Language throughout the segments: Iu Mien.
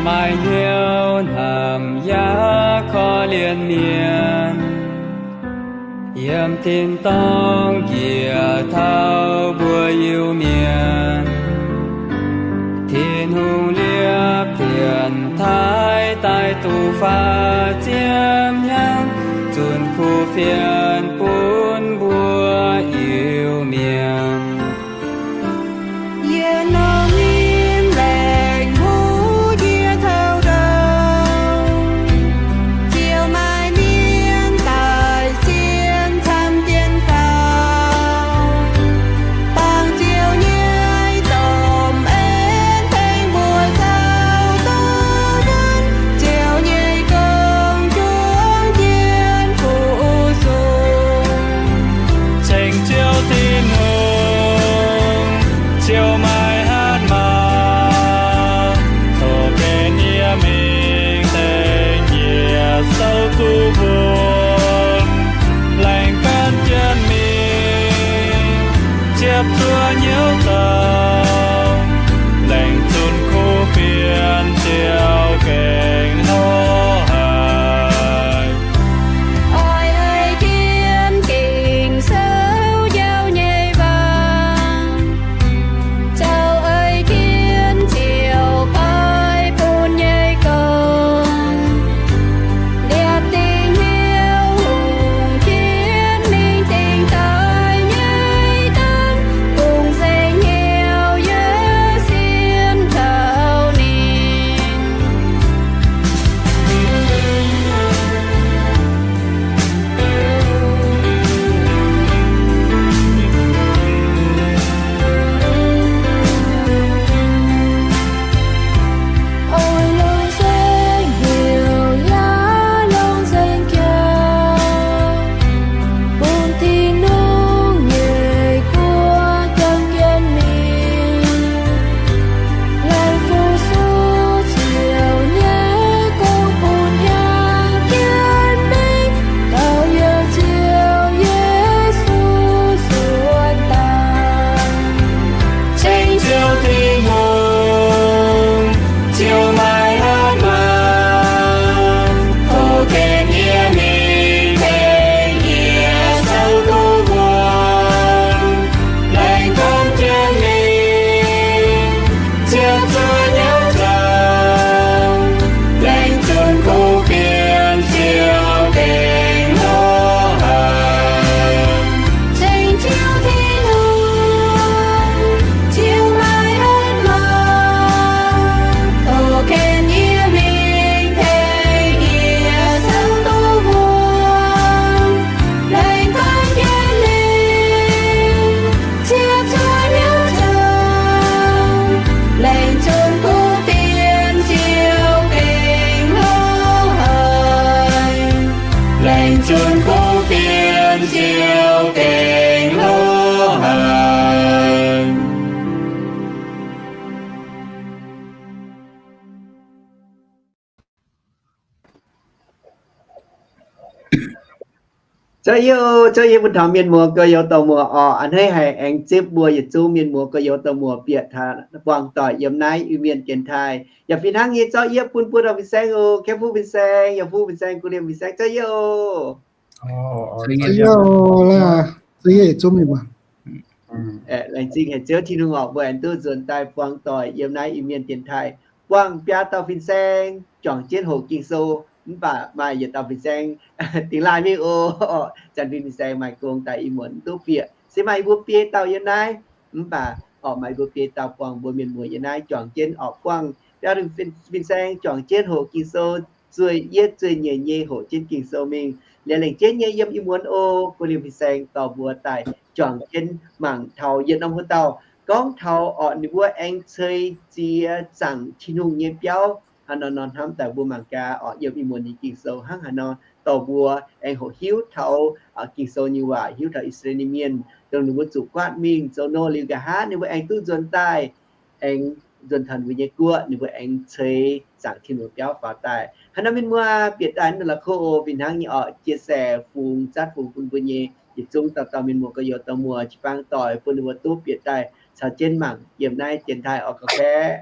Maaih hnyouv hnamv yaac korv-lienh mienh, yiem tin-dorngh njiec taux mbuo Iu-Mienh. Tin-Hungh liepv dienx taaih daaih duqv faah ziepc hnyangx, zunc kuv fienx bun mbuo Iu-Mienh. Yie nor nyim laengz muv yie taux ndau, ziouc maaih mienh daaih sienx camv dien faaux. Baamh ziouc nyei domh en tengx mbuo zaux duqv wuonv, ziouc nyei gong juangc jienv fu-sux. Ceng Ziouv Tin-Hungh ziouc maaih hatc maaz, tov gaengh yie mingh dengv njiec souv duqv wuonv, laengz gan jienv mingh ziepc zuoqv hnyouv zoux, laengz zunc kuv fienx ziouc gaengh hlo haic. Oix ei jienv Ging-Sou njaaux nyei waac, zoux ei jienv ziouc goiv bun nyei gong. Liepc dingc hnyouv hungh jienv mingh dingc daaih nyei dangv, bungx nzengc hnyouv yie sienx taux ninh. Oix longc nzengc hnyouv yaac longc nzengc jaax, bun Tin-Hungh nyei guoqv jangx jienv mingh. Laengz fu-sux Ziouv nyei gong bun jangx jienv mingh, taux yie Ziouv Yesu nzuonx daaih. Ceng Ziouv Tin-Hungh ziouc maaih hatc maaz, tov gaengh yie mingh dengv njiec souv duqv wuonv, laengz gan jienv mingh ziepc zuoqv hnyouv zoux, laengz zunc kuv fienx ziouc gaengh hlo haic. Ceng Ziouv Tin-Hungh ziouc maaih hatc maaz, tov gaengh yie mingh dengv njiec souv duqv wuonv, laengz gan jienv mingh ziepc zuoqv hnyouv zoux, laengz zunc kuv fienx ziouc gaengh hlo haic. Laengz zunc kuv fienx ziouc gaengh hlo haic. Zouv yie, zouv yie bun taux mienh muoz gorx-youz dorh muoz orqc. A'hneiv haic aengx zipv mbuo yietc zungv mienh muoz gorx-youz dorh muoz bieqc taux buangh doic yiem naaiv Iu-Mienh dienx taaih. Yaac fih hnangv nyei zouv yie bun mbuo dauh fin-saeng oc. Kepv fuqv fin-saeng, yaac fuqv fin-saeng, gu liemh fin-saeng, zouv yie oc. Laengz zingh haic Ziouv Tin-Hungh oc, mbuo aengx duqv nzuonx daaih buangh doic yiem naaiv Iu-Mienh dienx taaih. Buangh biaa dauh fin-saeng juangc jienv hoqc Ging-Sou, mv baac maaih yietc dauh fin-saeng dingx laaih mingh oc. Janx-fin fin-saeng maaih gong daaih ih muonz mv duqv bieqc. Se maaih mbuo biei dauh yiem naaiv, mv baac orqc maaih mbuo biei dauh buangh mbuo mienh muoz yiem naaiv juangc jienv orqc buangh biaa dauh fin-saeng juangc jienv hoqc Ging-Sou, zueih yietv zueih nyeic nyei hoqc jienv Ging-Sou mingh. Liuz lengc jienv nyei yiem ih muonz oc, gu liemh fin-saeng dorh mbuo daaih juangc jienv mangc taux yietc norm hlo dauh gorngv taux orqc ninh mbuo aengx ceix ziex zaangc Tin-Hungh nyei biauv. Hnangv nor nor hnamv daaih mbuo mangc gaax orqc yiem ih muonz nyei Ging-Sou hnangv haaix nor dorh mbuo aengx hoqc hiuv taux Ging-Sou nyei waac, hiuv taux I^saa^laa^en Mienh dongh ninh mbuo zuqc guaatv mingh zoux nor liuz nqa'haav ninh mbuo aengx duqv nzuonx daaih, aengx nzuonx taux ninh mbuo nyei guoqv, ninh mbuo aengx ceix zaangc Tin-Hungh biauv faaux daaih. Haaix nor mienh muoz bieqc daaih naaiv la'kuqv oc, fih hnangv nyei orqc jiex saeh fungx zatv fungx bun mbuo nyei yietc zungv dauh dauh mienh muoz gorx-youz dorh muoz jiu-baang doic bun ninh mbuo duqv bieqc daaih caux jienv mangc yiem naaiv dienx taaih orqc ga'feqv.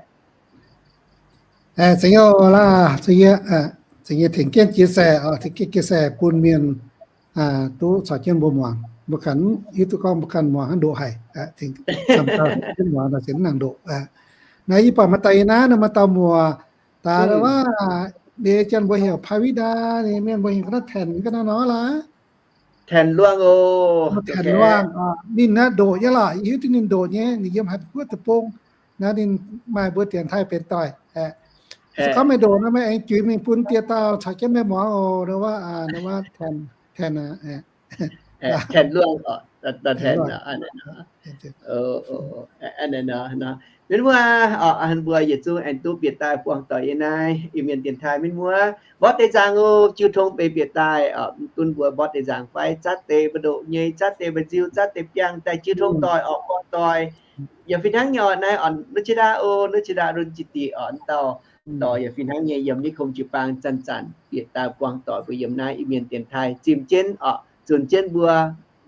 Zengc youh laav, zengc yie, zengc yie tengx jienv chia sẻ, tengx jienv chia sẻ bun mienh duqv caux jienv mbuo muangx. Mbuo ganh hiuv duqv gorngv mbuo ganh muangx hnangv ndoqc haic, tengx camv dauh jienv muangx nor sienx nangc ndoqc. Naaiv yie buatc maaih dauh yie naaiv nor maaih dauh muoc daaih wuov, ndiev janx mbuo heuc Pai Witv Ndaa, ninh mienh mbuo heuc ga'naaiv Thenx ga'naaiv nor laaix. Thenx Luangh oc. Thenx Luangh, ninh naaiv ndoqc nyei lorqc, yie hiuv duqv ninh ndoqc nyei, ninh yiem Haaix Guoqv deic-bung. Naaiv ninh maaih mbuo dienx taaih benx doic. Se gorngv meih ndoqc nor, meih aengx juix mingh bun dieh dauh caux jienv meih muangx oc. Nor wuov, nor wuov Thenx, Thenx, Thenx Luangh oc, Thenx. Mienh muoz, mbuo yietc zungv aengx duqv bieqc daaih buangh doic yiem naaiv Iu-Mienh dienx taaih. Mienh muoz mborqv deix nzaangc oc, jiu tong benx bieqc daaih, mv gunv mbuo mborqv deix nzaangc fai zatv deix mbu'ndoqc nyei, zatv deix mba'nziu, zatv deix biangh daaih jiu tong doic oc, buangh doic. Yaac fih hnangv nyei oc, naaiv oc, nuv qiex ndaqv oc, nuv qiex ndaqv, lun jiex diqc oc, dauh dorh yaac fih hnangv nyei yiem niv kong jiu-baang zanc-zanc bieqc daaih buangh doic mbuo yiem naaiv Iu-Mienh dienx taaih zimh jienv oc, zunc jienv mbuo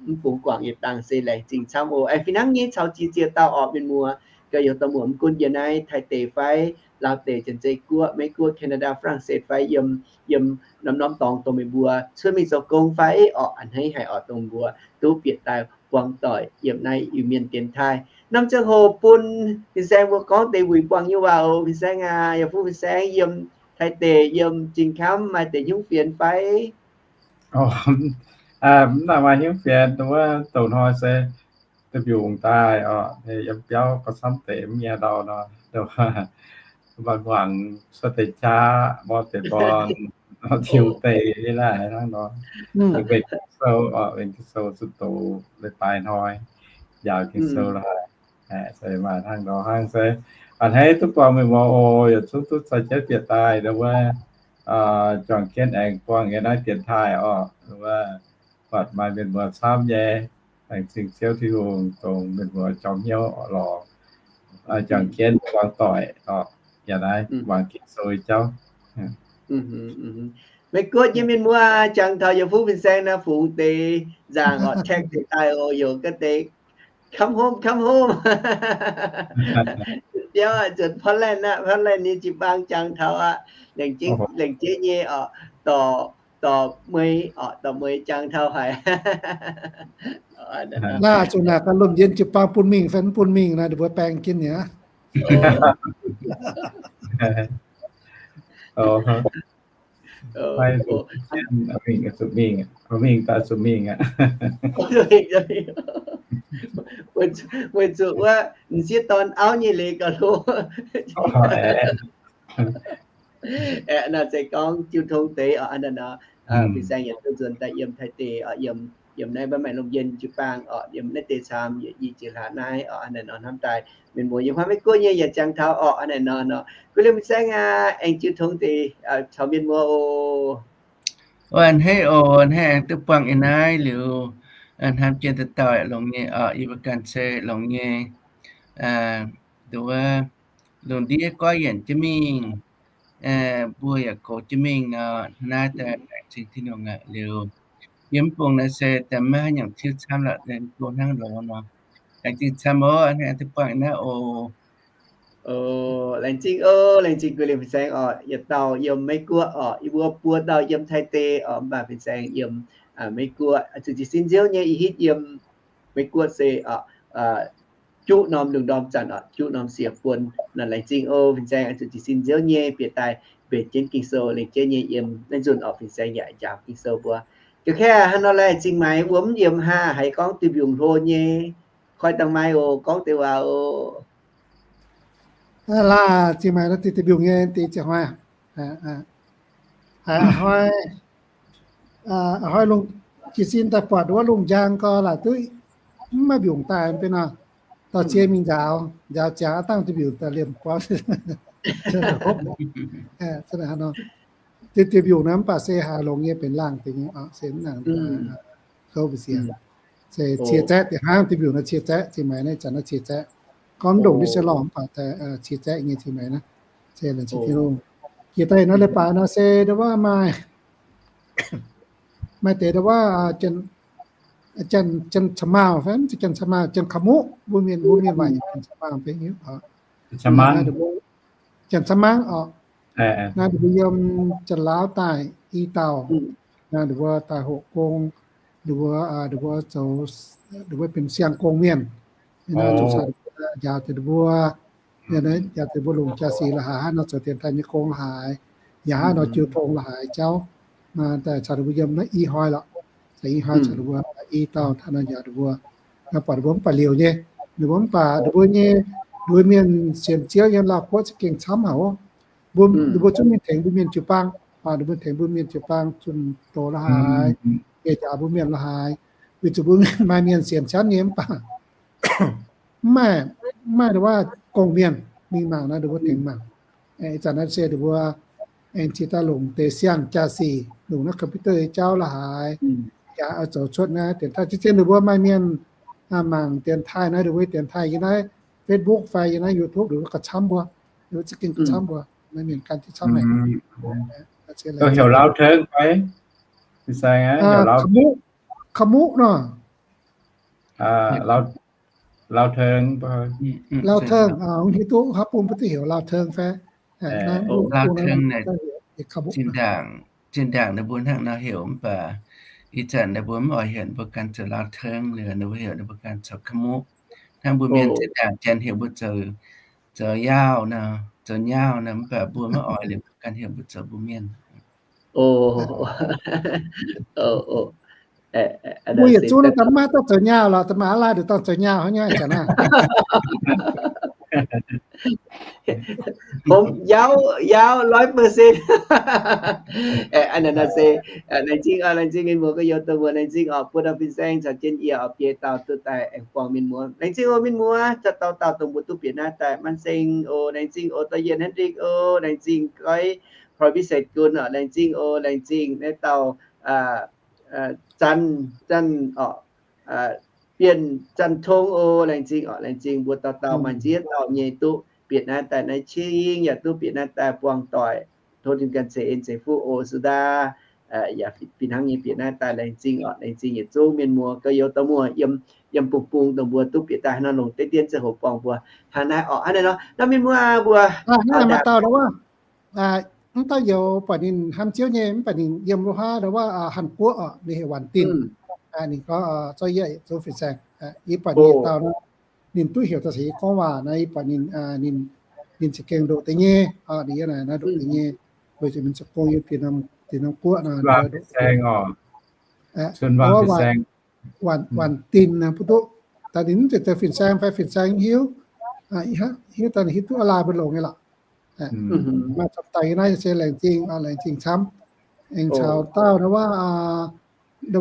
mv bungx guangc yietc dangh se laengz zingh camv oc. Aengx fih hnangv nyei caux ziex ziex dauh oc mienh muoz, gauh youz dauh muoc mv gunv yiem naaiv Taiv deic fai Laauv deic, Janx-Zei Guoqv, Meiv Guoqv, Canada, France fai yiem, yiem norm-norm dorngx dongh meih mbuo cuotv mingh zoux gong fai oc, a'hneiv haic oc, dongh mbuo duqv bieqc daaih buangh doic yiem naaiv Iu-Mienh dienx taaih. Norm ziangh hoc bun fin-saeng mbuo gorngv deix wuic buangh nyei waac oc. Fin-saeng aac, yaac fu fin-saeng yiem Taiv deic, yiem Zingh Kamv maaih deix hnyouv fienx fai? Mv nangc maaih hnyouv fienx, wuov douc hnoi se da'mbiungc daaih oc, yiem biauv gauh camv deix mv nyei ndau nor, maaih hmuangx cuotv deix qaqv, mborqv deix born, tiux deix nyei naaiv hnangv nor. Mbenc Ging-Sou oc, mbenc Ging-Sou zuqc doqc leiz-baaix hnoi, njaaux Ging-Sou lorqc. Se maaih hnangv nor hnangv se a'hneiv duqv buangh mienh muoz oc, yietc zungv duqv caux jienv bieqc daaih wuov, juangc jienv aengx buangh yiem naaiv dienx taaih oc. Wuov buatc maaih mienh muoz camv nyei, laengz zingh Ziouv Tin-Hungh dongh mienh muoz jorm hnyouv oc lorqc. Juangc jienv buangh doic oc, yaac naaiv muangx Ging-Sou jauv. Meiv Guoqv nyei mienh muoz, jangx taux yaac fu fin-saeng naaiv fungx deix nzaangc oc, tengx deix daaih oc, youc ga'deix come home, come home. Biauv zuonx Portland aqv, Portland nyei jiu-baang jangx taux aqv, laengz jeiv nyei oc, dorh, dorh mueiz oc, dorh mueiz jangx taux haic. Naaiv zuqc naaic gaax lomh nzien jiu-baang bun mingh fai mv bun mingh naaiv, ninh mbuo baeng jienv nyei aqv. Mingh, zuqc mingh, mingh daaih zuqc mingh aqv. Weic zuqc wuov m'sieqv dorn auv nyei leiz gauh hlo. Aeqv, naaiv se gorngv jiu tong deix oc, hnangv naaiv nor, fin-saeng yietc zungv nzuonx daaih yiem Taiv deic oc, yiem, yiem naaiv mbuo maaih lomh nzien jiu-baang oc, yiem naaiv deix camv yietc i jiex hlaax naaiv oc, hnangv naaiv nor hnamv daaih mienh muoz yiem haaix Meiv Guoqv nyei yaac jangx taux oc, hnangv naaiv nor nor. Guv liemh fin-saeng aac, aengx jiu tong deix caux mienh muoz oc. A'hneiv oc, a'hneiv aengx duqv buangh yiem naaiv liuz, hnamv jienv dauh dauh longx nyei oc, yie mbuo ganh se longx nyei. Nduov, lungh ndiev goiv yienc jienv mingh, mbuo yaac goux jienv mingh nor, naaiv daaih laengz zingh Tin-Hungh aqv. Liuz yiem mv bung naaiv se daaih maiv haaix nyungc tiuv camv lorqc, mv bung hnangv loz nor. Laengz zingh camv oc, a'hneiv aengx duqv buangh yiem naaiv oc. Laengz zingh oc, laengz zingh guv liemh fin-saeng oc, yietc dauh yiem Meiv Guoqv oc, yie mbuo buo dauh yiem Taiv deic oc, mv baac fin-saeng yiem Meiv Guoqv. Zuqc jiez sin nziouv nyei ih hitv yiem Meiv Guoqv se juqv norm lungh ndorm zanc oc, juqv norm siec buon nor. Laengz zingh oc, fin-saeng zuqc jiez sin nziouv nyei bieqc daaih mbenc jienv Ging-Sou, lengc jienv nyei yiem naaiv nzunc oc, fin-saeng yaac njaaux Ging-Sou mbuo. Jauv-kaeqv, hnangv nor laengz zingh maaiz wuom mv yiemc haa, haiz gorngv duih mbiungc hlo nyei, koi dangh maaih oc, gorngv deix waac oc. Laah, zingh maaiz nor deix duih mbiungc nyei deix ziangh hnoi. A'hnoi, a'hnoi lungh, jiez sin daaih buatc wuov lungh njang gau laaic duqv mv maaih mbiungc daaih mv benx nor. Dorh cie mingh njaaux, njaaux ziangx aqv dangh duih mbiungc daaih liemh guaav. Duih mbiungc nor mv baac se haaix longx nyei benx laangh deix nyei oc, se mv nangc kouv mbu'ziex. Se cie zaeqv deix hnangv, duih mbiungc nor cie zaeqv, zingh maaiz naaiv zanc naaiv cie zaeqv. Gorngv ndongc ndiev se lorngh mv baac cie zaeqv nyei zingh maaiz naaiv. Se laengz zingh Tin-Hungh. Jiex daaih nor leiz-baaix nor se ndau wuov maaih, maaih deix ndau wuov Janx-Ca'maauh fai mv zeiz Janx-Ca'maauh, Janx-Ka'muqv, mbuo mienh, mbuo mienh waac Janx-Ca'maauh fai hiuv oc. Janx-Ca'maangv oc. Naaiv ninh mbuo yiem Janx-Laauv daaih i dauh, naaiv ninh mbuo daaih hoqc gong, ninh mbuo, ninh mbuo zoux, ninh mbuo benx siang-gong mienh, njaaux deix ninh mbuo, njaaux deix ninh mbuo longc jaa-sic la'haic, haaix nor zoux dienx taaih nyei gong la'haic, yaac haaix nor jiu tong la'haic jauv, daaih caux ninh mbuo yiem naaiv i hnoi lorqc. Caux i hnoi caux ninh mbuo i dauh taux naaiv njaaux ninh mbuo, buatc ninh mbuo mv baac liouc nyei, ninh mbuo mv baac ninh mbuo nyei, ninh mbuo mienh sienx Ziouv yiem Laauv Guoqv za'gengh camv haic oc. Mbuo, ninh mbuo zungv mingh tengx mbuo mienh jiu-baang, ninh mbuo tengx mbuo mienh jiu-baang zunh doz la'haic, mienh njaaux mbuo mienh la'haic, weic zuqc mbuo mienh maaih mienh sienx camv nyei mv baac mv maaih, mv maaih ndongc wuov gong-mienh mingh mangc naaiv, ninh mbuo tengx mangc. Ih zanc naaiv se ninh mbuo aengx cingx daaih longc deix siang jaa-sic, longc naaiv computer jauv la'haic, yaac oix zoux cuotv naaiv dienx taaih. Zien-zien ninh mbuo maaih mienh mangc dienx taaih naaiv, ninh mbuo dienx taaih yiem naaiv Facebook fai yiem naaiv YouTube, ninh mbuo gauh camv mbuo, ninh mbuo za'gengh gauh camv mbuo, maaih mienh gan jienv camv haic. Heuc Laauv Tengx fai? Ka'muqv, Ka'muqv nor. Laauv Tengx, Laauv Tengx, hiuv duqv haaix bung mbuo duqv heuc Laauv Tengx fai? Laauv Tengx naaic, zinh ndaangc ninh mbuo hnangv nor heuc mv baac ih zanc ninh mbuo mv oix heuc ninh mbuo ganh zoux Laauv Tengx liuz, ninh mbuo heuc ninh mbuo ganh zoux Ka'muqv. Hnangv mbuo mienh zinh ndaangc Janx heuc mbuo zoux, zoux Yaauh nor, zoux Yaauh nor, mv baac mbuo mv oix liuz mbuo ganh heuc mbuo zoux mbuo mienh. Mbuo yietc zungv daaih maiv maaih dauh zoux Nyaauh lorqc, daaih maaih aav laih nduqc dauh zoux Nyaauh hnangv nyei ih zanc naaiv. Hom Yaauv, Yaauv, ร้อยเปอร์เซ็นต์. Aa, naaiv se, laengz zingh, laengz zingh mienh muoz gorx-youz dongh mbuo, laengz zingh oc, bun fin-saeng caux jienv yie oc, biei dauh duqv daaih aengx buangh mienh muoz. Laengz zingh oc mienh muoz, dauh dauh dauh dongh mbuo duqv bieqc naaiv daaih, Manv Seng oc, laengz zingh oc, Dorh Yien Henrik oc, laengz zingh Goiv Poi Viset Gun oc, laengz zingh oc, laengz zingh naaiv dauh Zanc, Zanc oc, Bienh Zanc Tong oc, laengz zingh oc, laengz zingh mbuo dauh dauh maaih ziex dauh nyei duqv bieqc naaiv daaih, naaiv cing yaac duqv bieqc naaiv daaih buangh doic. Tov Tin-Hungh ganh ceix en ceix fuqv oc. Suda yaac fih hnangv nyei bieqc naaiv daaih, laengz zingh oc, laengz zingh yietc zungv mienh muoz gorx-youz dauh muoz yiem, yiem bung bung dongh mbuo duqv bieqc daaih hnangv nor longc deix dien ziangh hoc buangh mbuo hnangv naaiv oc. Hnangv naaiv nor, naaiv mienh muoz mbuo maaih dauh mv dauh youz buatc ninh hnamv Ziouv nyei, mv baac ninh yiem wuov haav, wuov Hàn Quốc oc, ninh heuc Wanc Tinh. Ninh gorngv, Zorqv yie zoux fin-saeng. Yie buatc ninh dauh nor, ninh duqv heuc daaih caux yie gorngv waac nor, yie buatc ninh, ninh za'gengh ndoqc deix nyei. Ninh yiem naaic nor ndoqc deix nyei, weic zuqc ninh zoux gong yiem Việt Nam, Việt Nam Quốc nor, Wanc Tinh mbuo duqv, daaih ninh mv zeiz fin-saeng fai fin-saeng hiuv, hiuv daaih ninh hiuv duqv aav laai mbuo longx nyei lorqc. Maaih camv daaih yiem naaiv se laengz zingh, laengz zingh camv. Aengx caux dauh wuov,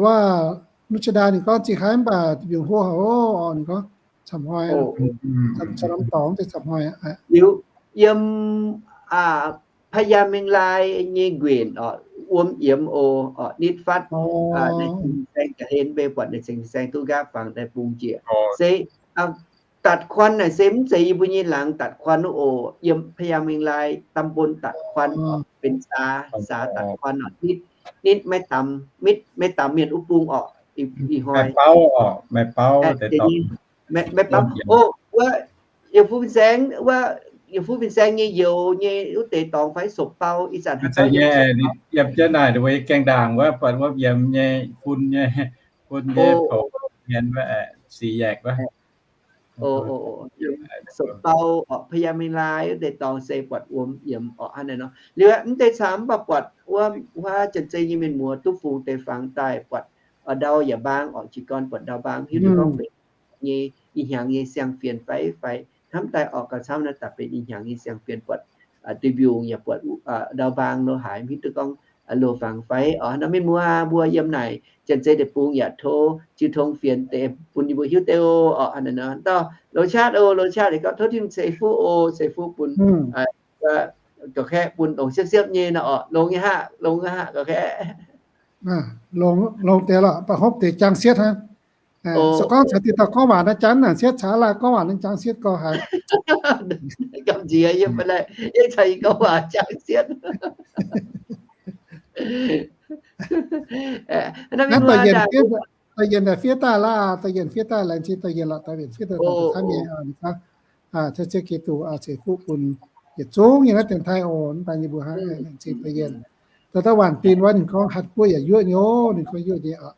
wuov Nuqv Caa Ndaa ninh gorngv zingh haiv mv baac mbiungc hlo haic oc. Ninh gorngv camv hnoi, camv norm dorngx, camv hnoi. Liuz yiem พญาเมงราย nyei nquenc oc, wuom yiemx oc, oc nitv fatv, naaiv ceng fin-saeng ga'hlen mbe buatc naaiv ceng fin-saeng duqv nqaapv fangx daaih bung njiec. Se ตัดขวัญ naaic se mv zeiz yie mbuo nyei laangz ตัดขวัญ oc, yiem พญาเมงราย ตำบล ตัดขวัญ oc, benx สา, สา ตัดขวัญ oc, nitv, nitv maiv damx, nitv maiv damx mienh wuov bung oc, ih hnoi. Maiv bauv oc, wuov yietc fuqv fin-saeng, wuov yietc fuqv fin-saeng nyei youz nyei wuov deix dorngx fai สมเปา, ih zanc haaix dauh yiem jienv naaic, ninh mbuo gaengh ndaangc wuov, buatc wuov yiemx nyei fun nyei, fun nyei poux hmien wuov, สี่แยก wuov. สมเปา oc, พญาเมงราย wuov deix dorngx se buatc wuom yiemx oc, hnangv naaiv nor. Liuz mv deix camv mv baac buatc wuov, wuov Janx-Zei nyei mienh muoz duqv fungx deix fangx daaih buatc ndau yaac mbaang oc, jiez gorn buatc ndau mbaang, hiuv duqv gorngv benx nyei ih hnyangx nyei siang-fien fai, fai hnamv daaih oc gauh camv naaiv daaih benx ih hnyangx nyei siang-fien buatc, duih mbiungc yaac buatc ndau mbaang lo haaix, mv hiuv duqv gorngv loz-fangx fai oc. Nor mienh muoz mbuo yiem naaic Janx-Zei deic-bung yaac tov jiu tong fienx deix bun yie mbuo hiuv deix oc. Oc, hnangv naaiv nor, dauh longx qaqv oc, longx qaqv, deix gorngv tov Tin-Hungh ceix fuqv oc, ceix fuqv bun, gauh kaeqv bun longx siepv-siepv nyei nor oc, longx nyei haic, longx haic, gauh kaeqv. Longx deix lorqc, baac hopv deix jang sietv hnangv. Se gorngv caux diuh dauh gorngv waac naaiv jang naaic sietv, caux aav laai gorngv waac naaiv jang sietv gauh haic. Gamh nziex yie mv baac naaiv, yie caux yie gorngv waac jang sietv. Naaiv dorh yienc fiev daaih laaih, dorh yienc fiev daaih laengz zingh dorh yienc lorqc, dorh yienc fiev daaih camv nyei. Ninh gorngv, Ziouv Giduc ceix fuqv bun yietc zungv nyei naaiv dienx taaih oc, mv baac yie mbuo hnangv zingh deix yienh. Daaih dauh waanc din wuov ninh gorngv Hàn Quốc yaac yuoqv nyei oc, ninh gorngv yuoqv nyei oc.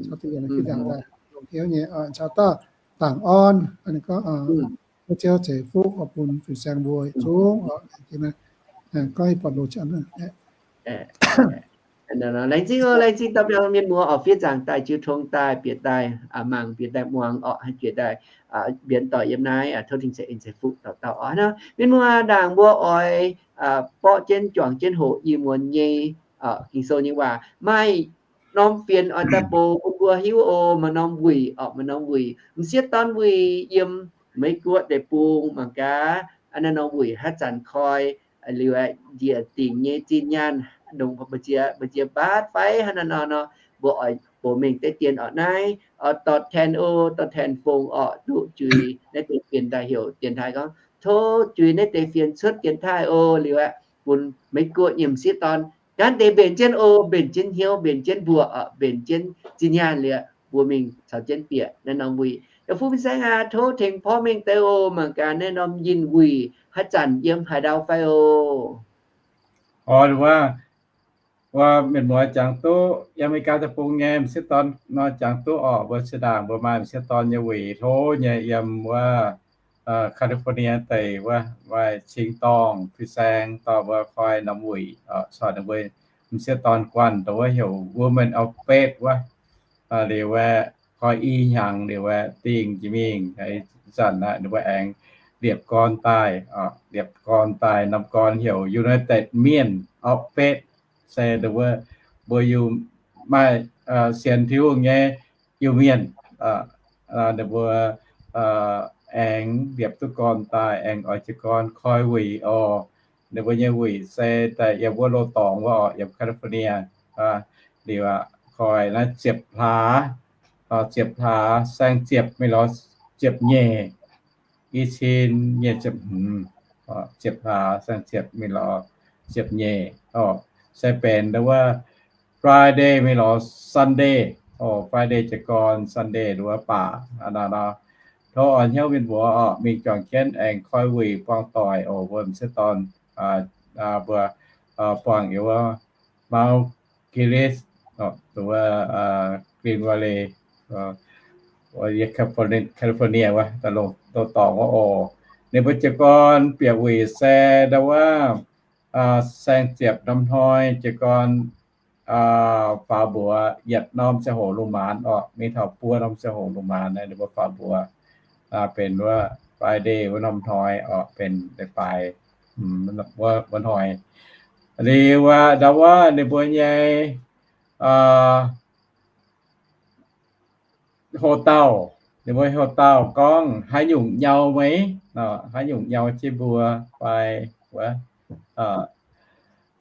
Caux deix yienh fih zaangc daaih longc hnyouv nyei oc, caux dauh Dangc Orn, ninh gorngv, Ziouv ceix fuqv oix bun fin-saeng mbuo yietc zungv oc. Gorngv ih buatc loz-jangx. Laengz zingh oc, laengz zingh dauh mienh muoz oc, fiev zaangc daaih jiu tong daaih bieqc daaih mangc, bieqc daaih muangx oc, haih bieqc daaih mbienx doic yiem naaiv, tov Tin-Hungh ceix en ceix fuqv dauh dauh oc. Mienh muoz, ndaangc mbuo oix borqv jienv juangc jienv hoqc ih muonz nyei Ging-Sou nyei waac, maaih norm fienx oix daaih bun mbuo hiuv oc, maaih norm wuic oc, maaih norm wuic, m'sieqv dorn wuic yiem Meiv Guoqv deic-bung mangc gaax, naaiv norm wuic haaix zanc koi liuz njiec dingc nyei zinh nyaanh, ndongc mbu'ziex, mbu'ziex mbaatv fai hnangv naaiv nor nor, mbuo oix bouc mengh deix dien oc. Naaiv oix dorh ten o, dorh ten fong oc, duqv juix naaiv deix fienx daaih heuc dienx taaih gorngv, tov juix naaiv deix fienx cuotv dienx taaih oc, liuz aeqv, bun Meiv Guoqv nyei m'sieqv dorn gaanv deix mbenc jienv oc, mbenc jienv hnyouv, mbenc jienv mbuoqc oc, mbenc jienv zinh nyaanh liuz, mbuo mingh caux jienv bieqc naaiv norm wuic. Yaac fu fin-saeng aac, tov tengx porv mengh deix oc, mangc gaax naaiv norm yinh wuic haaix zanc yiem haaix ndau fai oc. Oc, wuov, wuov mienh muoz jangx duqv yiem America deic-bung nyei m'sieqv dorn nor jangx duqv oc, mbuo zinh ndaangc mbuo maaih m'sieqv dorn nyei wuic hlo nyei yiem wuov California deic wuov, maaih cing-dorngh fin-saeng dorh mbuo koi norm wuic, corc ninh mbuo m'sieqv dorn guanh dongh wuov heuc Women of Faith wuov, liuz aeqv, koi i hnyangx liuz aeqv, dingh jiex mingh, ih zanc ninh mbuo aengx liepc gorn daaih, liepc gorn daaih, norm gorn heuc United Men of Faith, se ninh mbuo, mbuo Iu-, maaih sienx Tin-Hungh nyei Iu-Mienh, ninh mbuo aengx liepc duqv gorn daaih, aengx oix jiez gorn koi wuic oc. Ninh mbuo nyei wuic se daaih yiem wuov loz-dorngx wuov oc, yiem California. Liuz aqv, koi naaiv ziepc hlaax, ziepc hlaax, saeng ziepc mingh lorz ziepc nyeic, i cin nyei ziepc hmz, ziepc hlaax, saeng ziepc mingh lorz ziepc nyeic oc. Se benx wuov Friday mingh lorz Sunday oc, Friday jiez gorn, Sunday wuov baac aqv nor. Tov oix hnyouv mienh muoz oc, mingh juangc jienv aengx koi wuic buangh doic oc, mbuo m'sieqv dorn mbuo buangh yiem wuov Mount Gilead, wuov Green Valley, California wuov, daaih longc loz-dorngx wuov oc. Ninh mbuo jiez gorn bieqc wuic se ndau wuov saeng ziepc norm hnoi jiez gorn faaux mbuox yietc norm ziangh hoc lungh maanz oc, mingh taux buo norm ziangh hoc lungh maanz naaiv ninh mbuo faaux mbuox, benx wuov Friday wuov norm hnoi oc, benx leiz-baaix wuov hnoi. Liuz aqv, ndau wuov ninh mbuo nyei hotel, ninh mbuo hotel gorngv haaix nyungc nyau meih, haaix nyungc nyau jienv mbuo fai wuov,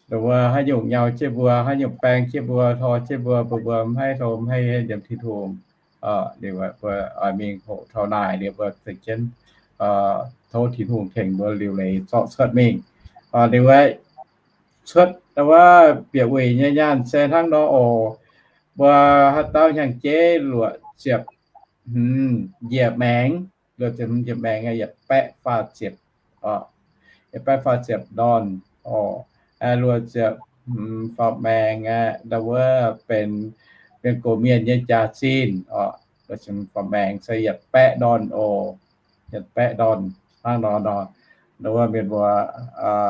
ndau wuov haaix nyungc nyau jienv mbuo, haaix nyungc baeng jienv mbuo, tor jienv mbuo, mbuo mbuo maiv hlo maiv hlo yiem Tin-Hungh. Liuz mbuo oix mingh hoqc taux naaic liuz mbuo za'gengh tov Tin-Hungh tengx mbuo liuc leiz zorqv cuotv mingh. Liuz cuotv wuov bieqc wuic nyei nyaanh se hnangv nor oc. Mbuo haaix dauh hnyangx-jeiv luoqc ziepc hmz njiec maengx, luoqc ziepc hmz njiec maengx yietc baeqv faah ziepc, yietc baeqv faah ziepc ndorn oc. Luoqc ziepc hmz faaux maengx aeqv, ndau wuov benx mienh gox mienh nyei jaax-zinh oc. Luoqc ziepc hmz faaux maengx se yietc baeqv ndorn oc, yietc baeqv ndorn hnangv nor nor. Ndau wuov mienh mbuo,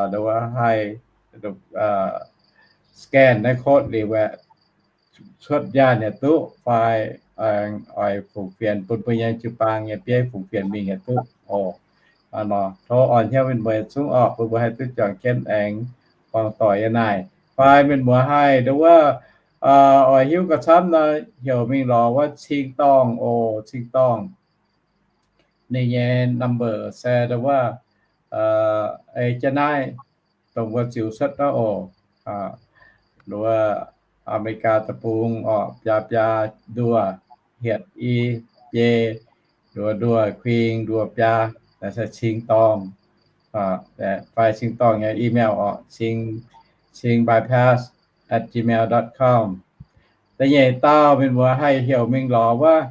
ndau wuov haih scan naaiv code liuz aeqv, cuotv nyaanh yaac duqv fai oix fungx fienx bun mbuo nyei jiu-baang nyei bieiv fungx fienx mingh yaac duqv oc. Tov oix hnyouv mienh muoz zungv oc, bun mbuo haih duqv juangc jienv aengx buangh doic yiem naaic. Fai mienh muoz haih ndau wuov oix hiuv gauh camv nor, heuc mingh lorz wuov cing-dorngh oc, cing-dorngh. Ninh nyei number se ndau wuov, ei jienv naaiv dongh mbuo ziux cuotv naaiv oc. Ndau wuov America deic-bung oc, biaa biaa nduoh hietc i biei nduoh nduoh kuing nduoh biaa, naaiv se cing-dorngh. Fai cing-dorngh nyei email oc, cing, cing bypass at gmail dot com. Da'nyeic dauh mienh muoz haih heuc mingh lorz wuov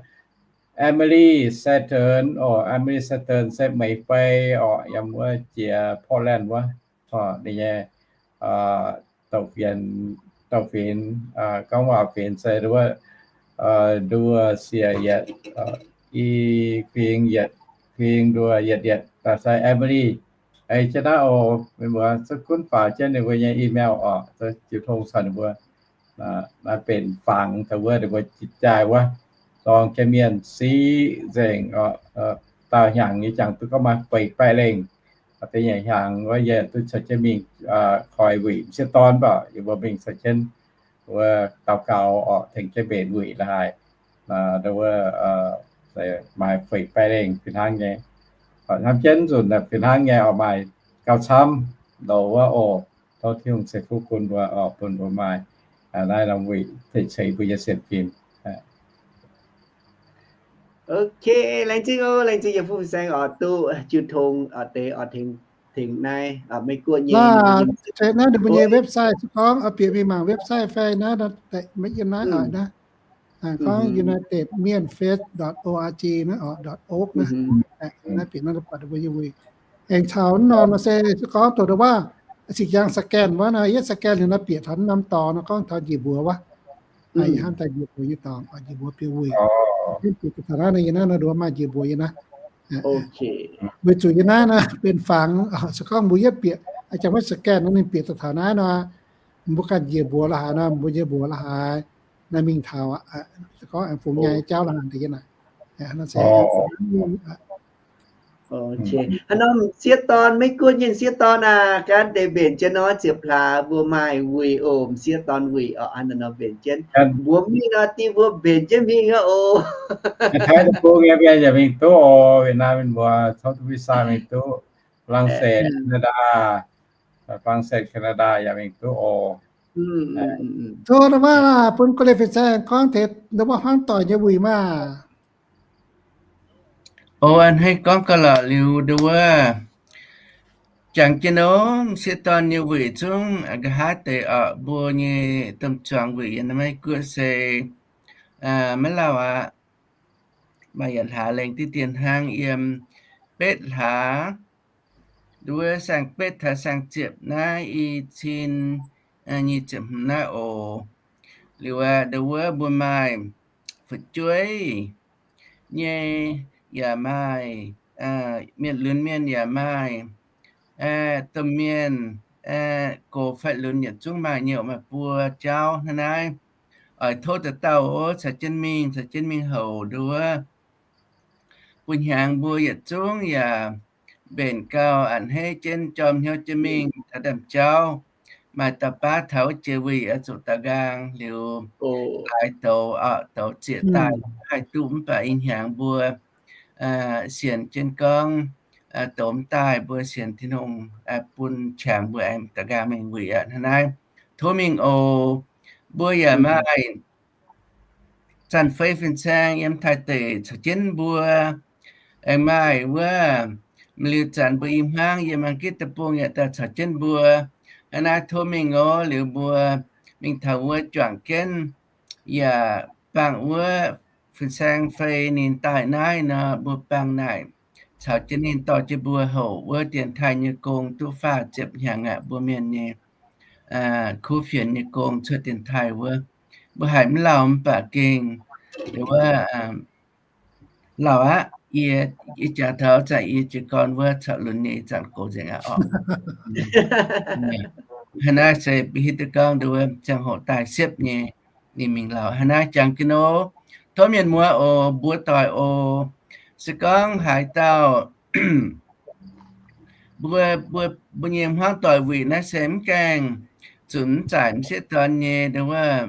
Emily Saturn orqc, Emily Saturn se meix fei orqc, yiem wuov jiex Portland wuov, orqc, ninh nyei, douc fienx, douc fienx, gorngv waac fienx se nduov, nduov siex yietc, i fing yietc, fing nduov yietc yietc, se Emily. Ei jienv naaiv oc, meih mbuo zungv gunv faaux jienv ninh mbuo nyei email orqc, jiu tong caux ninh mbuo naaiv benx fangx taux wuov ninh mbuo jaaix wuov, dorng jienv mienh siqv nzengc, daauh hnyangx nyei jangx duqv gorngv maaih feix baeqv lengh. Da'nyeic hnyangx wuov yie duqv caux jienv mingh koi wuic m'sieqv dorn mv baac yie mbuo mingh caux jienv wuov daux gaux orqc, tengx jienv mbenc wuic la'haaix. Wuov maaih feix baeqv lengh fih hnangv nyei. Hnamv jienv nzunc fih hnangv nyei oc, maaih gauh camv loz wuov oc. Tov Tin-Hungh ceix fuqv bun mbuo oc, bun mbuo maaih naaiv norm wuic ceix mbuo nyei sienx fim. Ok, laengz zingh oc, laengz zingh yietc fuqv fin-saeng oc, duqv jiu tong oc, deix oc, tengx naaiv Meiv Guoqv nyei, naaiv ninh mbuo nyei website se gorngv oix bieqc mingh mangc website fai naaiv, maiv yiem naaiv oc naaiv. Gorngv united mien fest dot org naaiv oc, dot org naaiv. Naaiv bieqc naaiv buatc mbuo nyei wuic. Aengx caux norm nor se gorngv doqc waac, cingx jangx scan wuov nor, yietv scan liuz nor bieqc taux norm dorngx nor gorngv taux njiec mbuox wuov. Hnamv daaih njiec mbuox nyei dorngx, njiec mbuox biux wuic. Bieqc taux naaiv nor, yie naaiv nor nduov maaih njiec mbuox yie naaiv. Weic zuqc yie naaiv nor benx fangx, se gorngv mbuo yietv bieqc, jangx maiv scan nor ninh bieqc taux taux naaiv nor, mbuo ganh njiec mbuox la'haaix nor, mbuo njiec mbuox la'haaix, naaiv mingh taux, se gorngv aengx fungx nyaai jauv la'haaix deix yie naaic. Hnangv nor m'sieqv dorn, Meiv Guoqv nyei m'sieqv dorn aac, ganh deix mbenc jienv nor ziepc hlaax mbuo maaih wuic oc, m'sieqv dorn wuic oc, hnangv nor mbenc jienv. Mbuo mingh nor dingh mbuo mbenc jienv mingh aqv oc. Taiv bung yaac mingh duqv oc, Việt Nam mienh mbuo tov duqv visa mingh duqv. France, Canada, France, Canada yaac mingh duqv oc. Tov nor maah, bun guv leiz fin-saeng gorngv taux nduov wuov hmuangv doic nyei wuic maah. Oc, a'hneiv gorngv gauh lorqc liuz nduov wuov, jangx jienv nor m'sieqv dorn nyei wuic zungv nqa'haav deix oc, mbuo nyei domh zuangx wuic yiem naaiv Meiv Guoqv se maiv lauh aqv. Maaih yietc hlaax lengh diqv dien hnangv, yiem betv hlaax, nduov wuov saeng-betv taux saeng-ziepc naaiv i cin nyic ziepc hmz naaiv oc. Liuz aqv, nduov wuov mbuo maaih fu'jueiv nyei yaac maaih, mienh lunx mienh yaac maaih, domh mienh, gox fai lunx yietc zungv maaih nyei oc, maaih buo jauv hnangv naaiv. Oix tov dauh dauh oc caux jienv mingh, caux jienv mingh houc nduov. Bun hnyangx mbuo yietc zungv yaac mbenc gauh a'hneiv jienv jorm hnyouv jienv mingh taux ndaamv-jauv. Maaih dauh baav taux wuov jiex wuic oix zuqc daux nqaang liuz, haaix douz oc, douz zieqc daaih haih duqv, mv baac ih hnyangx mbuo sienx jienv gorngv douz mv daaih, mbuo sienx Tin-Hungh bun qangx mbuo aengx daux nqaang mingh wuic aqv. Hnangv naaiv, tov mingh oc. Mbuo yaac maaih zanc fei fin-saeng yiem Taiv deic caux jienv mbuo. Aengx maaih wuov, liuz zanc mbuo i hmuangv yiem Ang gitv deic-bung yaac daaih caux jienv mbuo. Hnangv naaiv tov mingh oc. Liuz mbuo mingh taux wuov juangc jienv yaac bangc wuov fin-saeng fei ninh daaih naaiv nor, mbuo bangc naaic caux jienv ninh dorh jienv mbuo houc wuov dienx taaih nyei gong duqv faah ziepc hnyangx aqv. Mbuo mienh nyei kuv fienx nyei gong cuotv dienx taaih wuov, mbuo haiz mv lauh mv baac gengh, wuov, lauh aqv. Yie, yie jaax taux zanc yie jiez gorn wuov caux lunx nyei zanc gox nzengc aqv oc. Hnangv naaiv se mbuo hiuv duqv gorngv nduov wuov ziangh hoc daaih siepv nyei, ninh mingh lauh. Hnangv naaiv jangx jienv oc. Tov mienh muoz oc, mbuo doic oc. Se gorngv haaix dauh mbuo, mbuo, mbuo nyei hmuangv doic wuic naaiv se mv gaengh zuqc mv zaaic m'sieqv dorn nyei nduov wuov,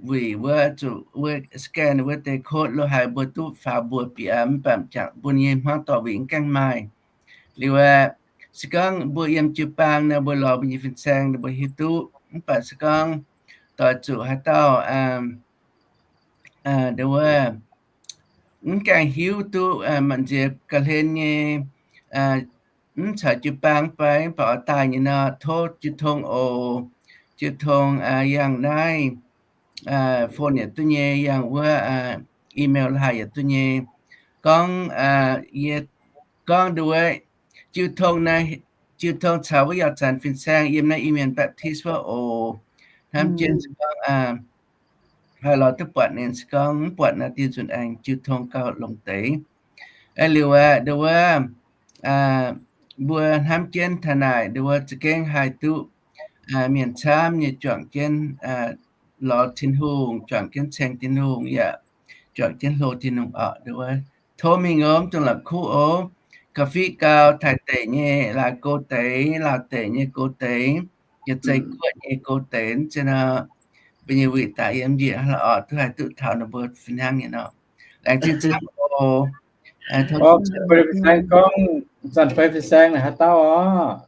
wuic wuov zuqc wuov scan wuov deix code lo haaix mbuo duqv faaux mbuox bieqc, mv baac jangx mbuo nyei hmuangv doic wuic mv gaengh maaih. Liuz aqv, se gorngv mbuo yiem jiu-baang nor, mbuo lorz mbuo nyei fin-saeng nor mbuo hiuv duqv. Mv baac se gorngv doix zuqc haaix dauh nduov wuov mv gaengh hiuv duqv, maaih nziex ga'hlen nyei, mv caux jiu-baang fai mv baac oix daaih nyei nor, tov jiu tong oc. Jiu tong yangh naaiv phone yietc duqv nyei, yangh wuov email la'haaix yietc duqv nyei. Gorngv, yie gorngv nduov, jiu tong naaiv, jiu tong caux wuov yauh zanc fin-saeng yiem naaiv Iu-Mienh Baptist wuov oc. Hnamv jienv se gorngv haih lorz duqv buatc ninh, se gorngv mv buatc naaiv, diuh nzunc aengx jiu tong gauh longc deix. Liuz aqv, nduov, mbuo hnamv jienv taux naaic, nduov, za'gengh haih duqv mienh camv nyei juangc jienv lorz Tin-Hungh, juangc jienv ceng Tin-Hungh, yaac juangc jienv hlo Tin-Hungh orqc. Nduov, tov mingh oc, mv dungx la'kuqv oc. Ga'fiev gau, Taiv deic nyei, Laauv go deix, Laauv deic nyei go deix, Janx-Zei Guoqv nyei go deix, mv zeiz nor, mbuo nyei wuic daaih yiem njiec hlaax orqc, duqv haih duqv taux ninh mbuo fih hnangv nyei nor. Laengz zingh camv oc. Fin-saeng gorngv, Zanc Feix fin-saeng naaic haaix dauh orqc?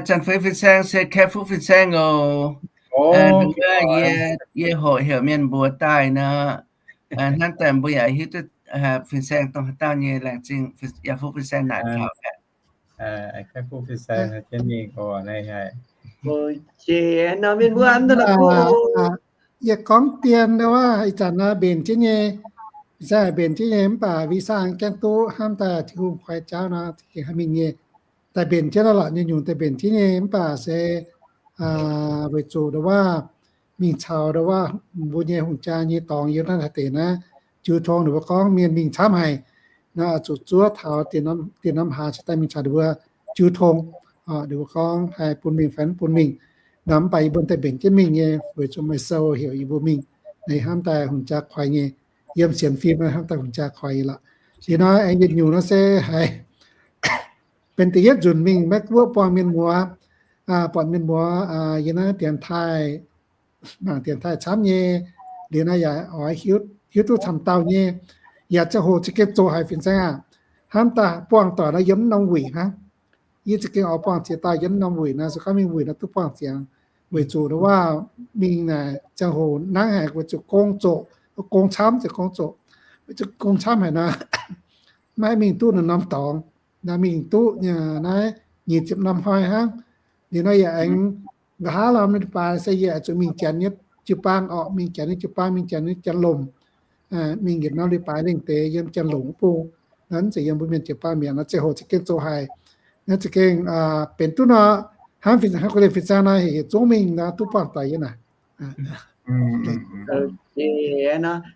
Zanc Feix fin-saeng se Kaeqv Fuqv fin-saeng oc. Yie, yie hoqc heuc mienh mbuox daaih nor, hnangv daaih mbuo yaac hiuv duqv fin-saeng dongh haaix dauh nyei. Laengz zingh Yaac Fuqv fin-saeng naaic taux. Yie gorngv dien wuov, ih zanc naaiv mbenc jienv nyei, fin-saeng mbenc jienv nyei, mv baac visa gaengh duqv, hnamv daaih Tin-Hungh koi jauv nor, za'gengh haih mingh nyei. Daaih mbenc jienv lorqc, nyungc-nyungc daaih mbenc jienv nyei, mv baac se weic zuqc nduov, mingh caux nduov, mbuo nyei hungh jaa nyei dorngx yiem naaiv deix naaiv, jiu tong ninh mbuo gorngv mienh mingh camv haic. Naaiv zuqc zuov taux dien norm hlaax cingx daaih mingh caux ninh mbuo jiu tong. Ninh mbuo gorngv haih bun mingh fai mv bun mingh. Naaiv mv baac yie mbuo daaih mbenc jienv mingh nyei, weic zuqc maaih sou heuc yie mbuo mingh. Naaiv hnamv daaih hungh jaa koi nyei, yiem sienx fim hnamv daaih hungh jaa koi nyei lorqc. Liuz nor aengx yietc nyungc nor se haiz benx da'yietv nzunc mingh Meiv Guoqv buangh mienh muoz, buatc mienh muoz yiem naaiv dienx taaih, mangc dienx taaih camv nyei. Liuz naaiv yaac oix hiuv duqv camv dauh nyei, yaac ziangh hoc za'gengh zoqc haic fin-saeng aac. Hnamv daaih buangh doic nor yiem mv norm wuic hnangv. Yie za'gengh oix buangh ziex dauh yiem mv norm wuic nor, se gorngv mingh wuic nor duqv buangh ziangx. Weic zuqc nduov, mingh naaic ziangh hoc nangv haic, weic zuqc gong zoqc, gong camv ziouc gong zoqc, weic zuqc gong camv haic nor, maiv mingh duqv naaiv norm dorngx. Naaiv mingh duqv naaiv nyic ziepc norm hnoi hnangv. Liuz nor yaac aengx nqa'haav lorm leiz-baaix se yie zuqc mingh Janx nyei jiu-baang orqc, mingh Janx nyei jiu-baang, mingh Janx nyei Janx-lomc, mingh yietc norm leiz-baaix lengh deix yiem Janx-lomc wuov bung. Naaiv zeiz yiem mbuo mienh jiu-baang mi'aqv nor, ziangh hoc za'gengh zoqc haic. Naaiv za'gengh benx duqv nor, hnangv hnangv gu'lienh fin-saeng nor, heuc yietc zungv mingh nor duqv buangh doic yiem naaic.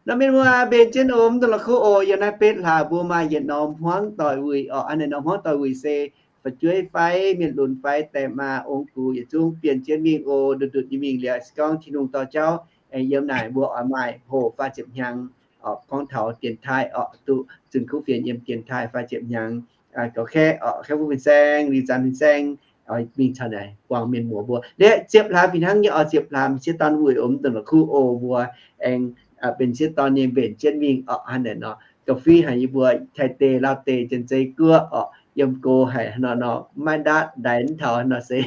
Nor mienh muoz, mbenc jienv oc, mv dungx la'kuqv oc. Yiem naaiv betv hlaax mbuo maaih yietc norm hmuangv doic wuic orqc. Hnangv naaiv norm hmuangv doic wuic se fu'jueiv fai mienh lunx fai daeh maa ong-gux yietc zungv bienh jienv mingh oc. Nduqc nduqc nyei mingh liuz se gorngv Tin-Hungh dorh jauv aengx yiem naaic mbuo oix maaih hoc faah ziepc hnyangx orqc. Gorngv taux dienx taaih orqc, duqv zunh kuv fienx yiem dienx taaih faah ziepc hnyangx. Gauh kaeqv orqc, kaeqv fuqv fin-saeng, liuz zanc fin-saeng mingh caux naaic buangh mienh muoz mbuo. Liuz ziepc hlaax fih hnangv nyei orqc, ziepc hlaax m'sieqv dorn wuic oc, mv dungx la'kuqv oc. Mbuo aengx benx sieqv dorn nyei mbenc jienv mingh orqc. Hnangv naaic nor, gauh fih haic yie mbuo Taiv deic, Laauv deic, Janx-Zei Guoqv orqc, yiem go haic hnangv nor nor, maiv ndaatv ndaix mv taux nor se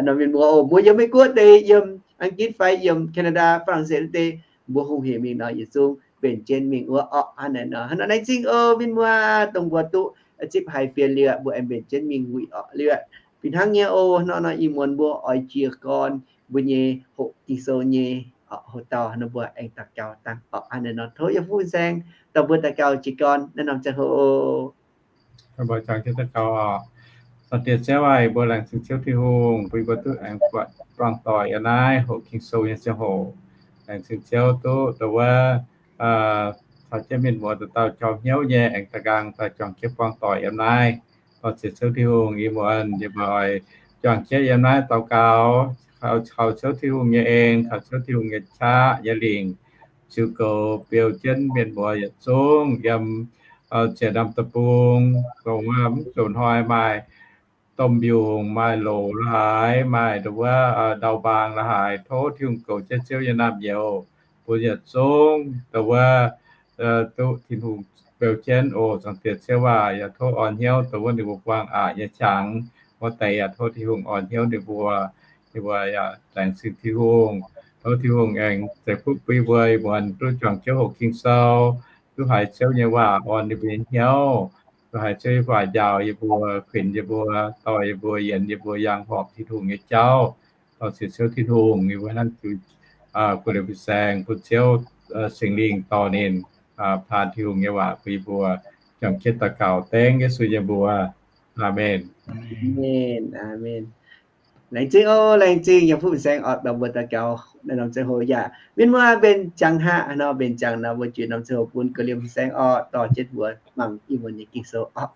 nor mienh muoz oc, mbuo yiem Meiv Guoqv deix, yiem Ang-gitv fai yiem Canada, Faa^lang^setv deix, mbuo hungh hec mingh nor yietc zungv mbenc jienv mingh wuov orqc. Hnangv naaic nor, hnangv naaiv naaiv zingh oc, mienh muoz, dongh mbuo duqv zipv haiz fienx liuz, mbuo aengx mbenc jienv mingh wuic orqc. Liuz fih hnangv nyei oc. Hnangv nor ih muonz mbuo oix jiez gorn mbuo nyei hoqc Ging-Sou nyei hoc dauh nor, mbuo aengx daux gaux dangh orqc. Hnangv naaiv nor tov yie fuqv saeng dorh mbuo daux gaux jiez gorn naaiv norm ziangh hoc. Mbuo juangc jienv daux gaux oc. Sortv-diex Ziouv aac, mbuo laengz zingh Ziouv Tin-Hungh bun mbuo duqv aengx buatc buangh doic yiem naaiv hoqc Ging-Sou nyei ziangh hoc. Laengz zingh Ziouv duqv dongh wuov caux jienv mienh muoz dauh dauh jorm hnyouv nyei aengx daaih nqaang daaih juangc jienv buangh doic yiem naaiv. Dorh ziec Ziouv Tin-Hungh ih muonz yie mbuo oix juangc jienv yiem naaiv daux gaux, kaux Ziouv Tin-Hungh nyei en, kaux Ziouv Tin-Hungh nyei qaqv nyei lingc, ziux goux beu jienv mienh muoz yietc zungv yiem ziec norm deic-bung, dongh wuov mv zuqc hnoi maaih domh mbiungc, maaih loc la'haaix, maaih dongh wuov ndau-mbaang la'haaix, tov Tin-Hungh goux jienv Ziouv nyei naamh nyouz bun yietc zungv dongh wuov duqv Tin-Hungh beu jienv oc. Zaangc Diex Ziouv aac, yaac tov orn hnyouv dongh wuov ninh mbuo buangh aqc nyei qangx wuov deix, yaac tov Tin-Hungh orn hnyouv ninh mbuo. Ninh mbuo yaac laengz zingh Tin-Hungh. Tov Tin-Hungh aengx ceix fuqv bun yie mbuo ih muonz duqv juangc jienv hoqc Ging-Sou, duqv haiz Ziouv nyei waac orn ninh mbuo nyei hnyouv, duqv haiz Ziouv nyei waac njaaux yie mbuo, kuinx yie mbuo, dorh yie mbuo, yienx yie mbuo, yangh horpc Tin-Hungh nyei jauv. Dorh ziec Ziouv Tin-Hungh, yie mbuo hnangv ziux gu'nguaaic fin-saeng bun Ziouv Singx Lingh dorh ninh paanx Tin-Hungh nyei waac bun yie mbuo. Juangc jienv daux gaux dengv Yesu nyei mbuox. Aamen. Aamen. Aamen. Laengz zingh oc, laengz zingh yiem fuqv fin-saeng orqc, dorh mbuo daux gaux naaiv norm ziangh hoc yaac mienh muoz mbenc ziangx haqv nor, mbenc ziangx nor mbuo juix norm ziangh hoc bun ga'liemh fin-saeng orqc dorh jienv mbuo mangc Iu-Mienh nyei Ging-Sou orqc.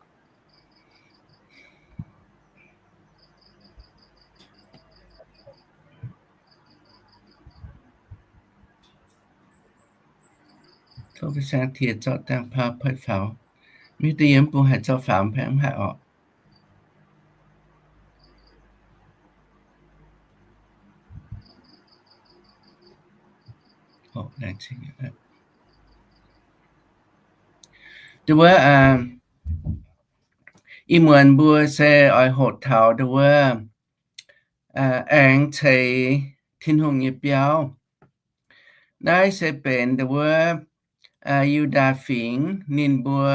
Tov fin-saeng tiex zorqv dangh PowerPoint faaux. Mv deix yie mv bung haih zorqv faaux mv haih orqc. Wuov, ih muonz mbuo se oix hoqc taux wuov, aengx ceix Tin-Hungh nyei biauv. Naaiv se benx wuov Yu^ndaa Fingx ninh mbuo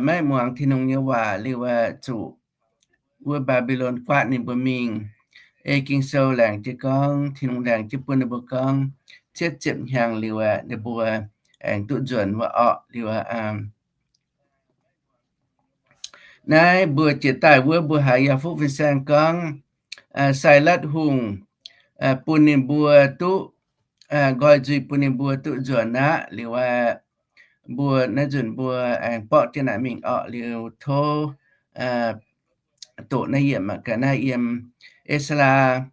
maiv muangx Tin-Hungh nyei waac liuz, zuqc wuov Mbaa^mbi^lon guaatv ninh mbuo mingh. Ei Ging-Sou laengz jienv gorngv, Tin-Hungh laengz jienv bun ninh mbuo gorngv, cietv ziepc hnyangx liuz, ninh mbuo aengx duqv nzuonx wuov orqc liuz. Naaiv mbuo jiex daaih wuov mbuo haiz yaac fuqv fin-saeng gorngv, Sailatv Hungh bun ninh mbuo duqv, nqoi nzuih bun ninh mbuo duqv nzuonx aqv. Liuz mbuo naaiv nzunc mbuo aengx borqv jienv naaic mingh orqc. Liuz tov doqc naaiv yiemc mangc gaax naaiv yiem Ezaa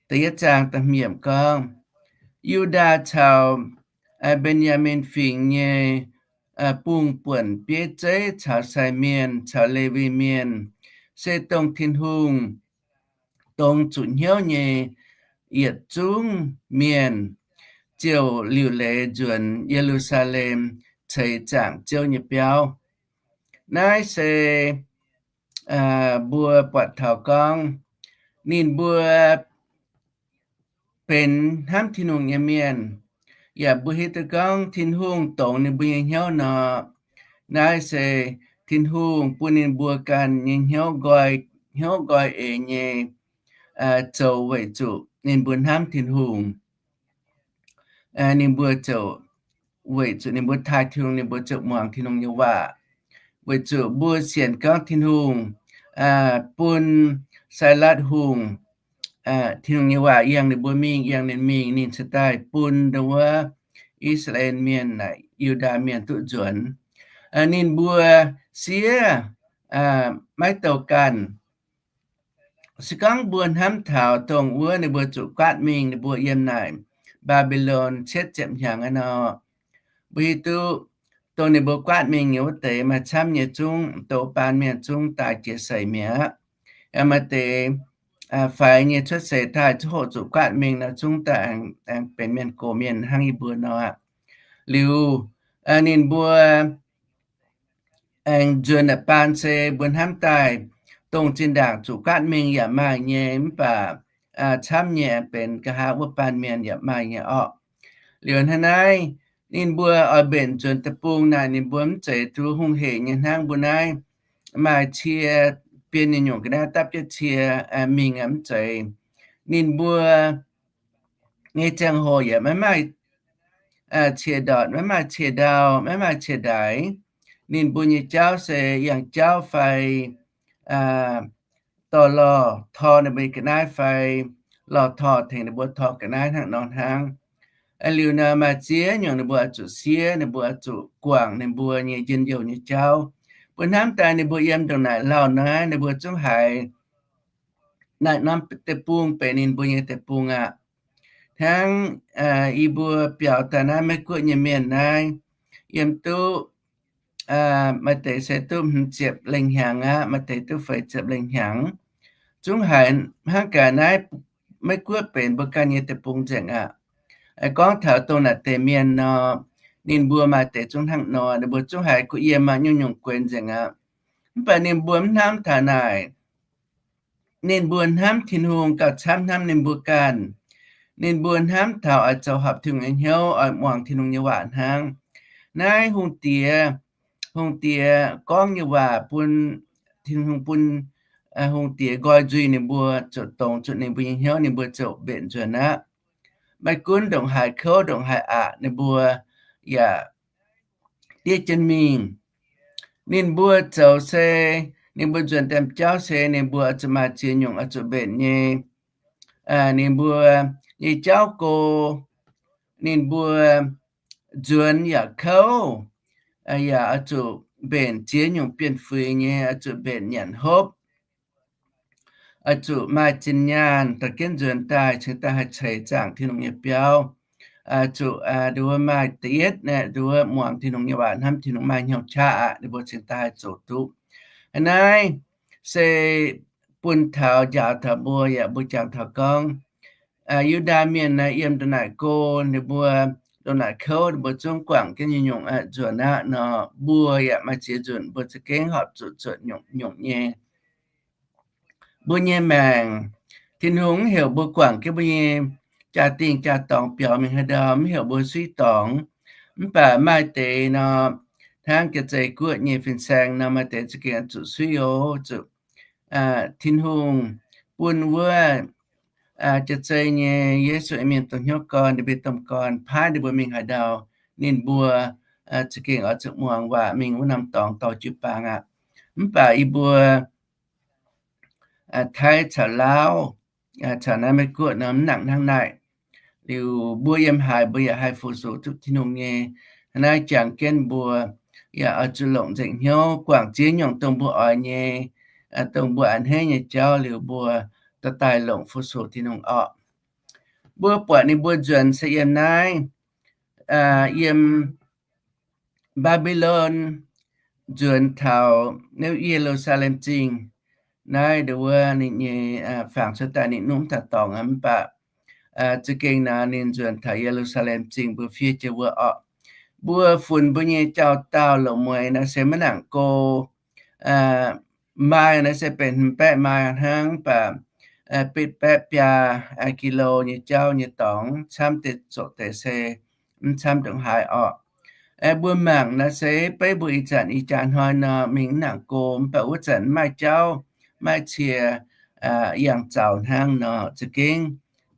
da'yietv zaang da'hmz yiemc gorngv, Yu^ndaa caux Mben^yaa^min Fingx nyei bungh buonc bieiv zeiv caux sai mienh caux Lewi Mienh, se dongh Tin-Hungh dongz zuqc hnyouv nyei yietc zungv mienh, ziouc liuc leiz nzuonx Ye^lu^saa^lem ceix zaangc Ziouv nyei biauv. Naaiv se mbuo buatc taux gorngv ninh mbuo benx hnamv Tin-Hungh nyei mienh, yaac mbuo hiuv duqv gorngv Tin-Hungh dongz ninh mbuo nyei hnyouv nor, naaiv se Tin-Hungh bun ninh mbuo ganh nyei hnyouv nqoi, hnyouv nqoi eix nyei zoux weic zuqc ninh mbuo hnamv Tin-Hungh. Ninh mbuo ziouc weic zuqc ninh mbuo taaih Tin-Hungh, ninh mbuo ziouc muangx Tin-Hungh nyei waac. Weic zuqc mbuo sienx gorngv Tin-Hungh bun Sailatv Hungh, Tin-Hungh nyei waac yangh ninh mbuo mingh, yangh ninh mingh, ninh cingx daaih bun dongh wuov I^saa^laa^en Mienh naaic Yu^ndaa Mienh duqv nzuonx. Ninh mbuo siev maiv douh ganh. Se gorngv mbuo hnamv taux dongh wuov ninh mbuo zuqc guaatv mingh, ninh mbuo yiem naaic Mbaa^mbi^lon cietv ziepc hnyangx aqv nor, mbuo hiuv duqv dongh ninh mbuo guaatv mingh nyei wuov deix maaih camv nyei zungv, douz baan mienh zungv daaih jiex seix mi'aqv. Maaih deix faix nyei cuotv seix daaih ziouc hoqc zuqc guaatv mingh nor, zungv daaih aengx benx mienh gox mienh hnangv yie mbuo nor aqv. Liuz ninh mbuo aengx nzuonx naaic baan se mbuo hnamv daaih dongh zinh ndaangc zuqc guaatv mingh yaac maaih nyei, mv baac camv nyei aengx benx nqa'haav wuov baan mienh yaac maaih nyei orqc. Liuz hnangv naaiv ninh mbuo oix mbenc nzuonx deic-bung naaic ninh mbuo mv zeiz duqv hungh heic nyei hnangv mbuo naaiv maaih cie, bienh nyei nyungc ga'naaiv dapv jienv cie mingh aqv, mv zeiz. Ninh mbuo nyei ziangh hoc yaac maiv maaih cie ndortc, maiv maaih cie ndau, maiv maaih cie ndaix. Ninh mbuo nyei jauv se yangh jauv fai dorh lorh tor ninh mbuo nyei ga'naaiv fai lorh tor tengx ninh mbuo tor ga'naaiv hnangv nor hnangv. Liuz nor maaih ziex nyungc ninh mbuo oix zuqc siev, ninh mbuo oix zuqc guangc ninh mbuo nyei njien-youh nyei jauv. Mbuo hnamv daaih ninh mbuo yiem ndongc naaic lauh naaiv, ninh mbuo zungv haiz naaiv norm deic-bung benx ninh mbuo nyei deic-bung aqv. Hnangv yie mbuo biaux daaih naaiv Meiv-Guoqv nyei mienh naaiv, yiem duqv maaih deix se duqv hmz ziepc lengh hnyangx aqv, maaih deix duqv feix ziepc lengh hnyangx. Zungv haiz hnangv gaax naaiv Meiv-Guoqv benx mbuo ganh nyei deic-bung nzengc aqv. Gorngv taux dongh naaic deix mienh nor, ninh mbuo maaih deix zungv hnangv nor, ninh mbuo zungv haiz kuh yiem maaih nyungc-nyungc gueix nzengc aqv. Mv baac ninh mbuo mv hnamv taux naaic. Ninh mbuo hnamv Tin-Hungh gauh camv hnamv ninh mbuo ganh. Ninh mbuo hnamv taux oix zoux horpc Tin-Hungh nyei hnyouv, oix muangx Tin-Hungh nyei waac hnangv. Naaiv hungh diex, hungh diex gorngv nyei waac bun Tin-Hungh, bun hungh diex nqoi nzuih ninh mbuo, ziouc dongz zuqc ninh mbuo nyei hnyouv, ninh mbuo ziouc mbenc nzuonx aqv. Maiv gunv ndongc haaix kouv ndongc haaix aqc, ninh mbuo yaac diev jienv mingh. Ninh mbuo zoux se, ninh mbuo nzuonx ndaamv-jauv se ninh mbuo oix zuqc maaih ziex nyungc oix zuqc mbenc nyei. Ninh mbuo nyei jauv go, ninh mbuo nzuonx yaac kouv, yaac oix zuqc mbenc ziex nyungc bienh fuix nyei, oix zuqc mbenc nyanc hopv, oix zuqc maaih zinh nyaanh dorh jienv nzuonx daaih cingx daaih haih ceix zaangc Tin-Hungh nyei biauv. Zuqc nduov maaih da'yietv, nduov muangx Tin-Hungh nyei waac, hnamv Tin-Hungh, maaih hnyouv qaqv aqv, ninh mbuo cingx daaih haih zoux duqv. Hnangv naaiv se bun taux njaaux taux mbuo yaac mbuo jangx taux gorngv, Yu^ndaa Mienh naaiv yiem ndongc naaic go, ninh mbuo ndongc naaic kouv, ninh mbuo zungv guangc jienv nyei nyungc nzuonx aqv nor, mbuo yaac maaih ziex nzunc mbuo za'gengh horpc zuqc zuotc nyungc-nyungc nyei. Mbuo nyei maengc, Tin-Hungh mv heuc mbuo guangc jienv mbuo nyei jaa-dingh jaa-dorngx biaux mingh haaix ndau, mv heuc mbuo suiv dorngx. Mv baac maaih deix nor, hnangv Jaa-Zei Guoqv nyei fin-saeng nor, maaih deix za'gengh zuqc suiv oc, zuqc Tin-Hungh bun wuov Jaa-Zei nyei Yesu Mienh dongh hnyouv gorn, ninh mbuo domh gorn paaiv ninh mbuo mingh haaix ndau, ninh mbuo za'gengh oix zuqc muangx waac mingh wuov norm dorngx dorh jiu-baang aqv. Mv baac yie mbuo Taiv caux Laauv caux naaiv Meiv Guoqv nor mv nangc hnangv naaic. Liuz mbuo yiem haaix mbuo yaac haih fu-sux duqv Tin-Hungh nyei. Hnangv naaiv jangx jienv mbuo yaac oix zuqc longc nzengc hnyouv guangc ziex nyungc dongh mbuo oix nyei, dongh mbuo a'hneiv nyei jauv liuz mbuo dorh daaih longc fu-sux Tin-Hungh orqc. Mbuo buatc ninh mbuo nzuonx se yiem naaiv, yiem Mbaa^mbi^lon nzuonx taux naaiv Ye^lu^saa^lem Zingh. Naaiv nduov wuov ninh nyei fangx cuotv daaih ninh nuqv mv taux dorngx aqv, mv baac za'gengh naaic ninh nzuonx taux Ye^lu^saa^lem Zingh mbuo fiev jienv wuov orqc. Mbuo funx mbuo nyei jauv-daauh loz-mueiz naaiv se maiv nangc go, maaih naaiv se benx hmz baeqv maaih hnangv, mv baac betv baeqv biaa kilo nyei jauv nyei dorngx, camv deix zoqc deix se mv camv ndongc haaix orqc. Mbuo mangc naaiv se beiv mbuo ih zanc ih jaax hnoi nor mingh mv nangc go, mv baac wuov zanc mv maaih jauv, maiv cie, yangh zaux hnangv nor, za'gengh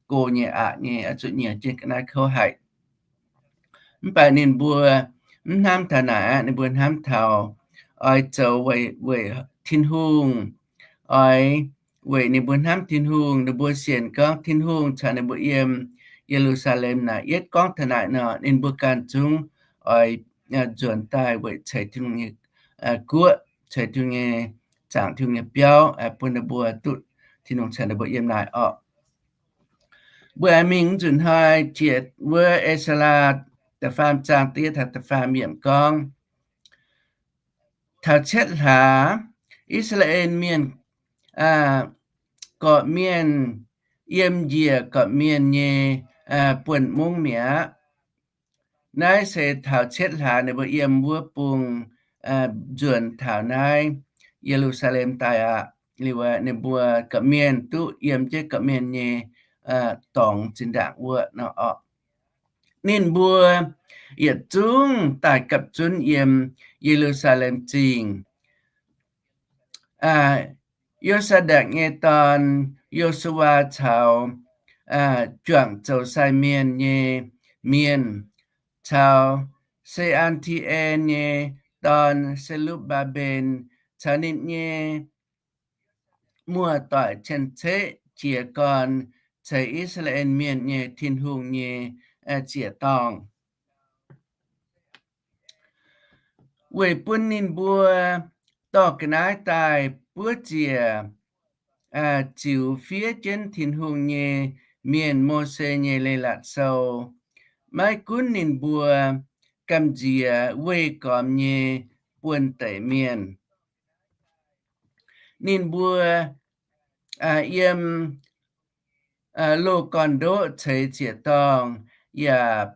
go nyei aqc nyei, oix zuqc nyiec jienv ga'naaiv kouv haic. Mv baac ninh mbuo mv hnamv taux naaic aqv. Ninh mbuo hnamv taux oix zoux weic, weic Tin-Hungh, oix weic ninh mbuo hnamv Tin-Hungh. Ninh mbuo sienx gorngv Tin-Hungh caux ninh mbuo yiem Ye^lu^saa^lem naaic. Yietv gorngv taux naaic nor, ninh mbuo ganh zungv oix nzuonx daaih weic ceix Tin-Hungh nyei guoqv, ceix Tin-Hungh nyei, zaangc Tin-Hungh nyei biauv, bun ninh mbuo duqv Tin-Hungh caux ninh mbuo yiem naaic orqc. Mbuo aengx mingh nzunc hnoi jiex wuov E^saa^laa da'faam zaang da'yietv taux da'faam yiemc gorngv, taux cietv hlaax, I^saa^laa^en Mienh, gorqv-mienh, yiem njiec gorqv-mienh nyei buonv-mungv mi'aqv. Naaiv se taux cietv hlaax ninh mbuo yiem wuov bung nzuonx taux naaiv Ye^lu^saa^lem daaih aqv. Liuz ninh mbuo gorqv-mienh duqv yiem jienv gorqv-mienh nyei dorngx zinh ndaangc wuov nor orqc. Ninh mbuo yietc zungv daaih gapv zunv yiem Ye^lu^saa^lem Zingh. Yo^saa^ndakc nyei dorn, Yo^su^waa, caux juangc zoux sai mienh nyei mienh, caux Se^an^ti^en nyei dorn, Se^lupv^mbaa^mben, caux ninh nyei muoz-doic cien-ceqv jiez gorn ceix I^saa^laa^en Mienh nyei Tin-Hungh nyei ziec-dorngh, weic bun ninh mbuo dorh ga'naaiv daaih buov ziec ziux fiev jienv Tin-Hungh nyei mienh, Mose nyei Leiz-Latc Sou. Maiv gunv ninh mbuo gamh nziex weih gormx nyei buonv-deic mienh, ninh mbuo yiem loz-gorn-ndoqv ceix ziec-dorngh, yaac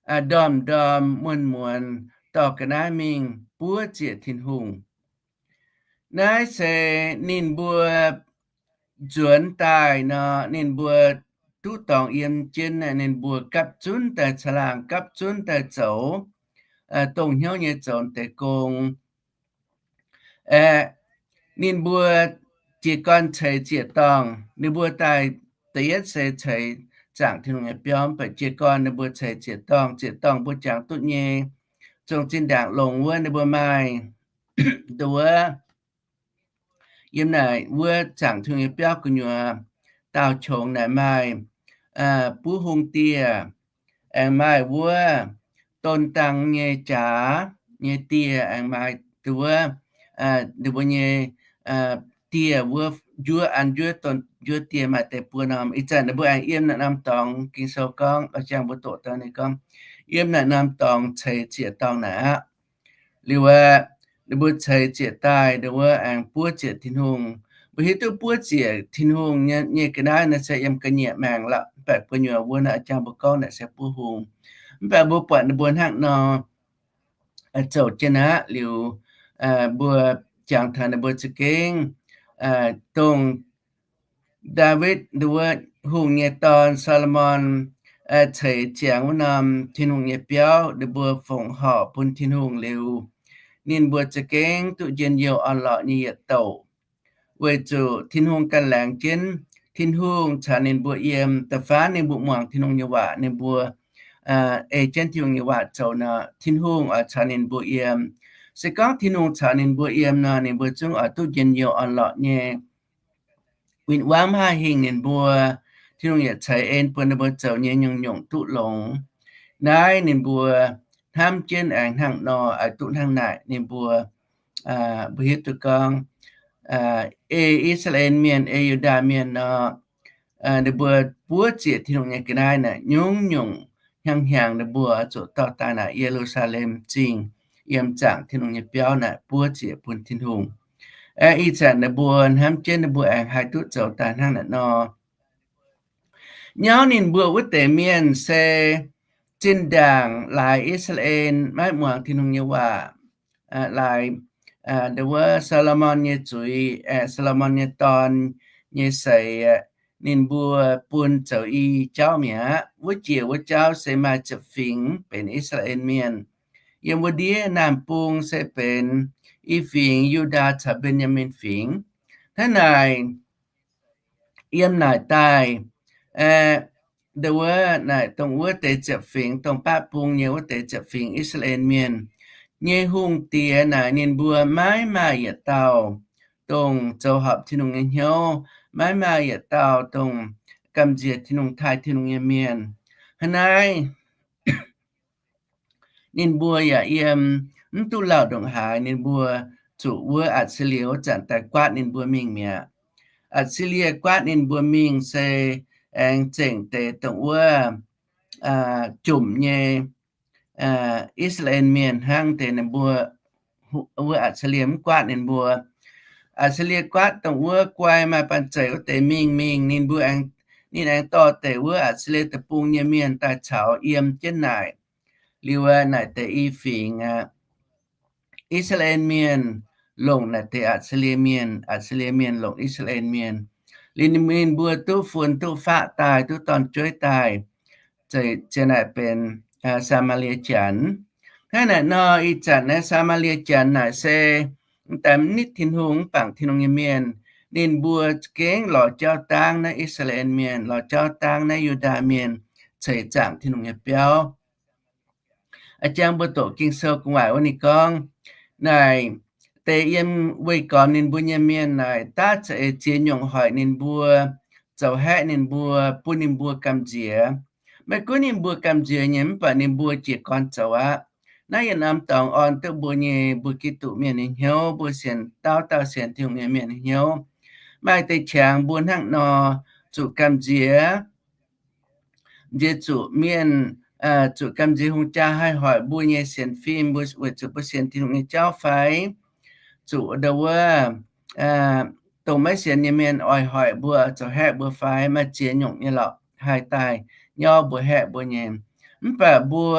ndorm-ndorm muonz-muonz dorh ga'naaiv mingh buov ziec Tin-Hungh. Naaiv se ninh mbuo nzuonx daaih nor, ninh mbuo duqv dorngx yiem jienv, ninh mbuo gapv zunv daaih caangh laangh, gapv zunv daaih zoux, dongh hnyouv nyei zoux deix gong. Aeqv, ninh mbuo jiez gorn ceix ziec-dorngh, ninh mbuo daaih da'yietv se ceix zaangc Tin-Hungh nyei biauv. Mv baac jiez gorn ninh mbuo ceix ziec-dorngh, ziec-dorngh mbuo jangx duqv nyei, zongh zinh ndaangc longx wuov ninh mbuo maaih nduov yiem naaic wuov zaangc Tin-Hungh nyei biauv gu'nyuoz daauh qongx naaic maaih buov hung dieh, aengx maaih wuov don dang nyei jaax nyei dieh, aengx maaih nduov, ninh mbuo nyei dieh wuov njuov an njuov don njuov dieh maaih deix buo norm. Ih zanc ninh mbuo aengx yiem naaic norm dorngx, Ging-Sou gorngv, jangx mbuo doqc daaih ninh gorngv, yiem naaic norm dorngx ceix ziec-dorngh naaic aqv. Liuz aeqv, ninh mbuo ceix ziec daaih, ninh mbuo aengx buov ziec Tin-Hungh. Mbuo hiuv duqv buov ziec Tin-Hungh nyei ga'naaiv naaic se yiem ga'nyiec maengc lorqc, mv baac gu'nyuoz wuov naaic jangx mbuo gorngv naaic se buov hung. Mv baac mbuo buatc ninh mbuo hnangv nor zoux jienv aqv. Liuz mbuo jangx taux ninh mbuo za'gengh dongh Ndaawitv nduov hungh nyei dorn, Saa^lo^morn, ceix ziangx wuov norm Tin-Hungh nyei biauv, ninh mbuo fongc horc bun Tin-Hungh liuz, ninh mbuo za'gengh duqv njien-youh orn-lorqc nyei yietc douc, weic zuqc Tin-Hungh ganh laengz jienv. Tin-Hungh caux ninh mbuo yiem. Da'faanh ninh mbuo muangx Tin-Hungh nyei waac, ninh mbuo ei jienv Tin-Hungh nyei waac zoux nor, Tin-Hungh oix caux ninh mbuo yiem. Se gorngv Tin-Hungh caux ninh mbuo yiem nor, ninh mbuo zungv oix duqv njien-youh orn-lorqc nyei. Win-wangv maiv haih hingh ninh mbuo. Tin-Hungh yietc ceix en bun ninh mbuo zoux nyei nyungc-nyungc duqv longx. Naaiv ninh mbuo hnamv jienv aengx hnangv nor, oix duqv hnangv naaic ninh mbuo, mbuo hiuv duqv gorngv, ei I^saa^laa^en Mienh, ei Yu^ndaa Mienh nor, ninh mbuo buov ziec Tin-Hungh nyei ga'naaiv naaic nyungc-nyungc hnyangx-hnyangx ninh mbuo zuqc dorh daaih naaic Ye^lu^saa^lem Zingh, yiem zaangc Tin-Hungh nyei biauv naaic buov ziec bun Tin-Hungh. Ih zanc ninh mbuo hnamv jienv ninh mbuo aengx haih duqv zoux daaih hnangv naaic nor. Nyauv ninh mbuo wuov deix mienh se zinh ndaangc laaix I^saa^laa^en maiv muangx Tin-Hungh nyei waac, laaix nduov Saa^lo^morn nyei zuiz, Saa^lo^morn nyei dorn nyei seix, ninh mbuo bun zoux i jauv mi'aqv. Wuov jiex wuov jauv se maaih ziepc fingx benx I^saa^laa^en Mienh. Yiem wuov ndiev naamh bung se benx i fingx Yu^ndaa caux Mben^yaa^min Fingx. Hnangv naaic, yiem naaic daaih, nduov naaic dongh wuov deix ziepc fingx, dongh baqv bung nyei wuov deix ziepc fingx I^saa^laa^en Mienh nyei hungh diex naaic ninh mbuo maiv maaih yietc dauh dongh zoux horpc Tin-Hungh nyei hnyouv, maiv maaih yietc dauh dongh gamh nziex Tin-Hungh, taaih Tin-Hungh nyei mienh. Hnangv naaiv ninh mbuo yaac yiem mv duqv lauh ndongc haaix, ninh mbuo zuqc wuov Atc^si^lie wuov zanc daaih guaatv ninh mbuo mingh mi'aqv. Atc^si^lie guaatv ninh mbuo mingh se aengx zengc deix dongh wuov jomc nyei I^saa^laa^en Mienh hnangv deix ninh mbuo, wuov Atc^si^lie mv guaatv ninh mbuo. Atc^si^lie guaatv dongh wuov guai maaih banh zeic wuov deix mingh mingh, ninh mbuo, ninh aengx dorh deix wuov Atc^si^lie deic-bung nyei mienh daaih caux yiem jienv naaic. Liuz naaic deix i fingx aqv, I^saa^laa^en Mienh longc naaic deix Atc^si^lie Mienh, Atc^si^lie Mienh longc I^saa^laa^en Mienh. Liuz ninh mbuo duqv fun duqv faqv daaih, duqv dorn-jueiv daaih, ziouc naaic benx Saa^maa^lie Janx. Hnangv naaic nor, ih zanc naaiv Saa^maa^lie Janx naaic se mv daaih mv nitv Tin-Hungh, mv bangc Tin-Hungh nyei mienh. Ninh mbuo gengh lorz jauv dangv naaiv I^saa^laa^en Mienh, lorz jauv dangv naaiv Yu^ndaa Mienh ceix zaangc Tin-Hungh nyei biauv. A'jang mbuo doqc Ging-Sou gu'nguaaic wuov ninh gorngv, naaic deix yiem weih gormx ninh mbuo nyei mienh naaic daav za'eix ziex nyungc hoic ninh mbuo, zoux haeqv ninh mbuo, bun ninh mbuo gamh nziex. Maiv gunv ninh mbuo gamh nziex nyei, mv baac ninh mbuo jiez gorn zoux aqv. Naaiv yietc norm dorngx orn duqv mbuo nyei, mbuo Giduc mienh nyei hnyouv, mbuo sienx, dauh dauh sienx Tin-Hungh nyei mienh nyei hnyouv. Maaih deix qangx mbuo hnangv nor zuqc gamh nziex, nziex zuqc mienh, zuqc gamh nziex hungh jaa haih hoic mbuo nyei sienx fim, mbuo weic zuqc mbuo sienx Tin-Hungh nyei jauv fai? Zuqc ndau wuov dongh maiv sienx nyei mienh oix hoic mbuo, zoux haeqv mbuo fai? Maaih ziex nyungc nyei lorqc haih daaih nyorv mbuo, haeqv mbuo nyei. Mv baac mbuo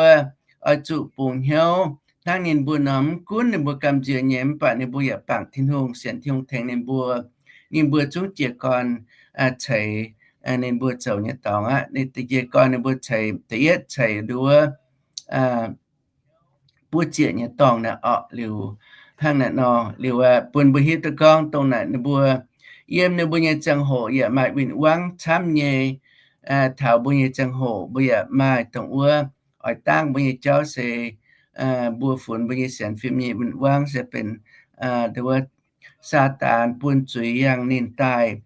oix zuqc bungx hnyouv hnangv ninh mbuo nor, mv gunv ninh mbuo gamh nziex nyei, mv baac ninh mbuo yaac bangc Tin-Hungh, sienx Tin-Hungh tengx ninh mbuo. Ninh mbuo zungv jiez gorn ceix ninh mbuo zoux nyei dorngx aqv. Ninh jiez gorn ninh mbuo ceix, da'yietv ceix nduov buov ziec nyei dorngh naaiv orqc. Liuz hnangv naaiv nor, liuz bun mbuo hiuv duqv gorngv dongh naaic ninh mbuo yiem ninh mbuo nyei ziangh hoc yaac maaih win-wangv camv nyei. Taux mbuo nyei ziangh hoc mbuo yaac maaih dongh wuov oix dangv mbuo nyei jauv se mbuo funx mbuo nyei sienx fim nyei win-wangv se benx wuov Saadaan bun zuiz yangh ninh daaih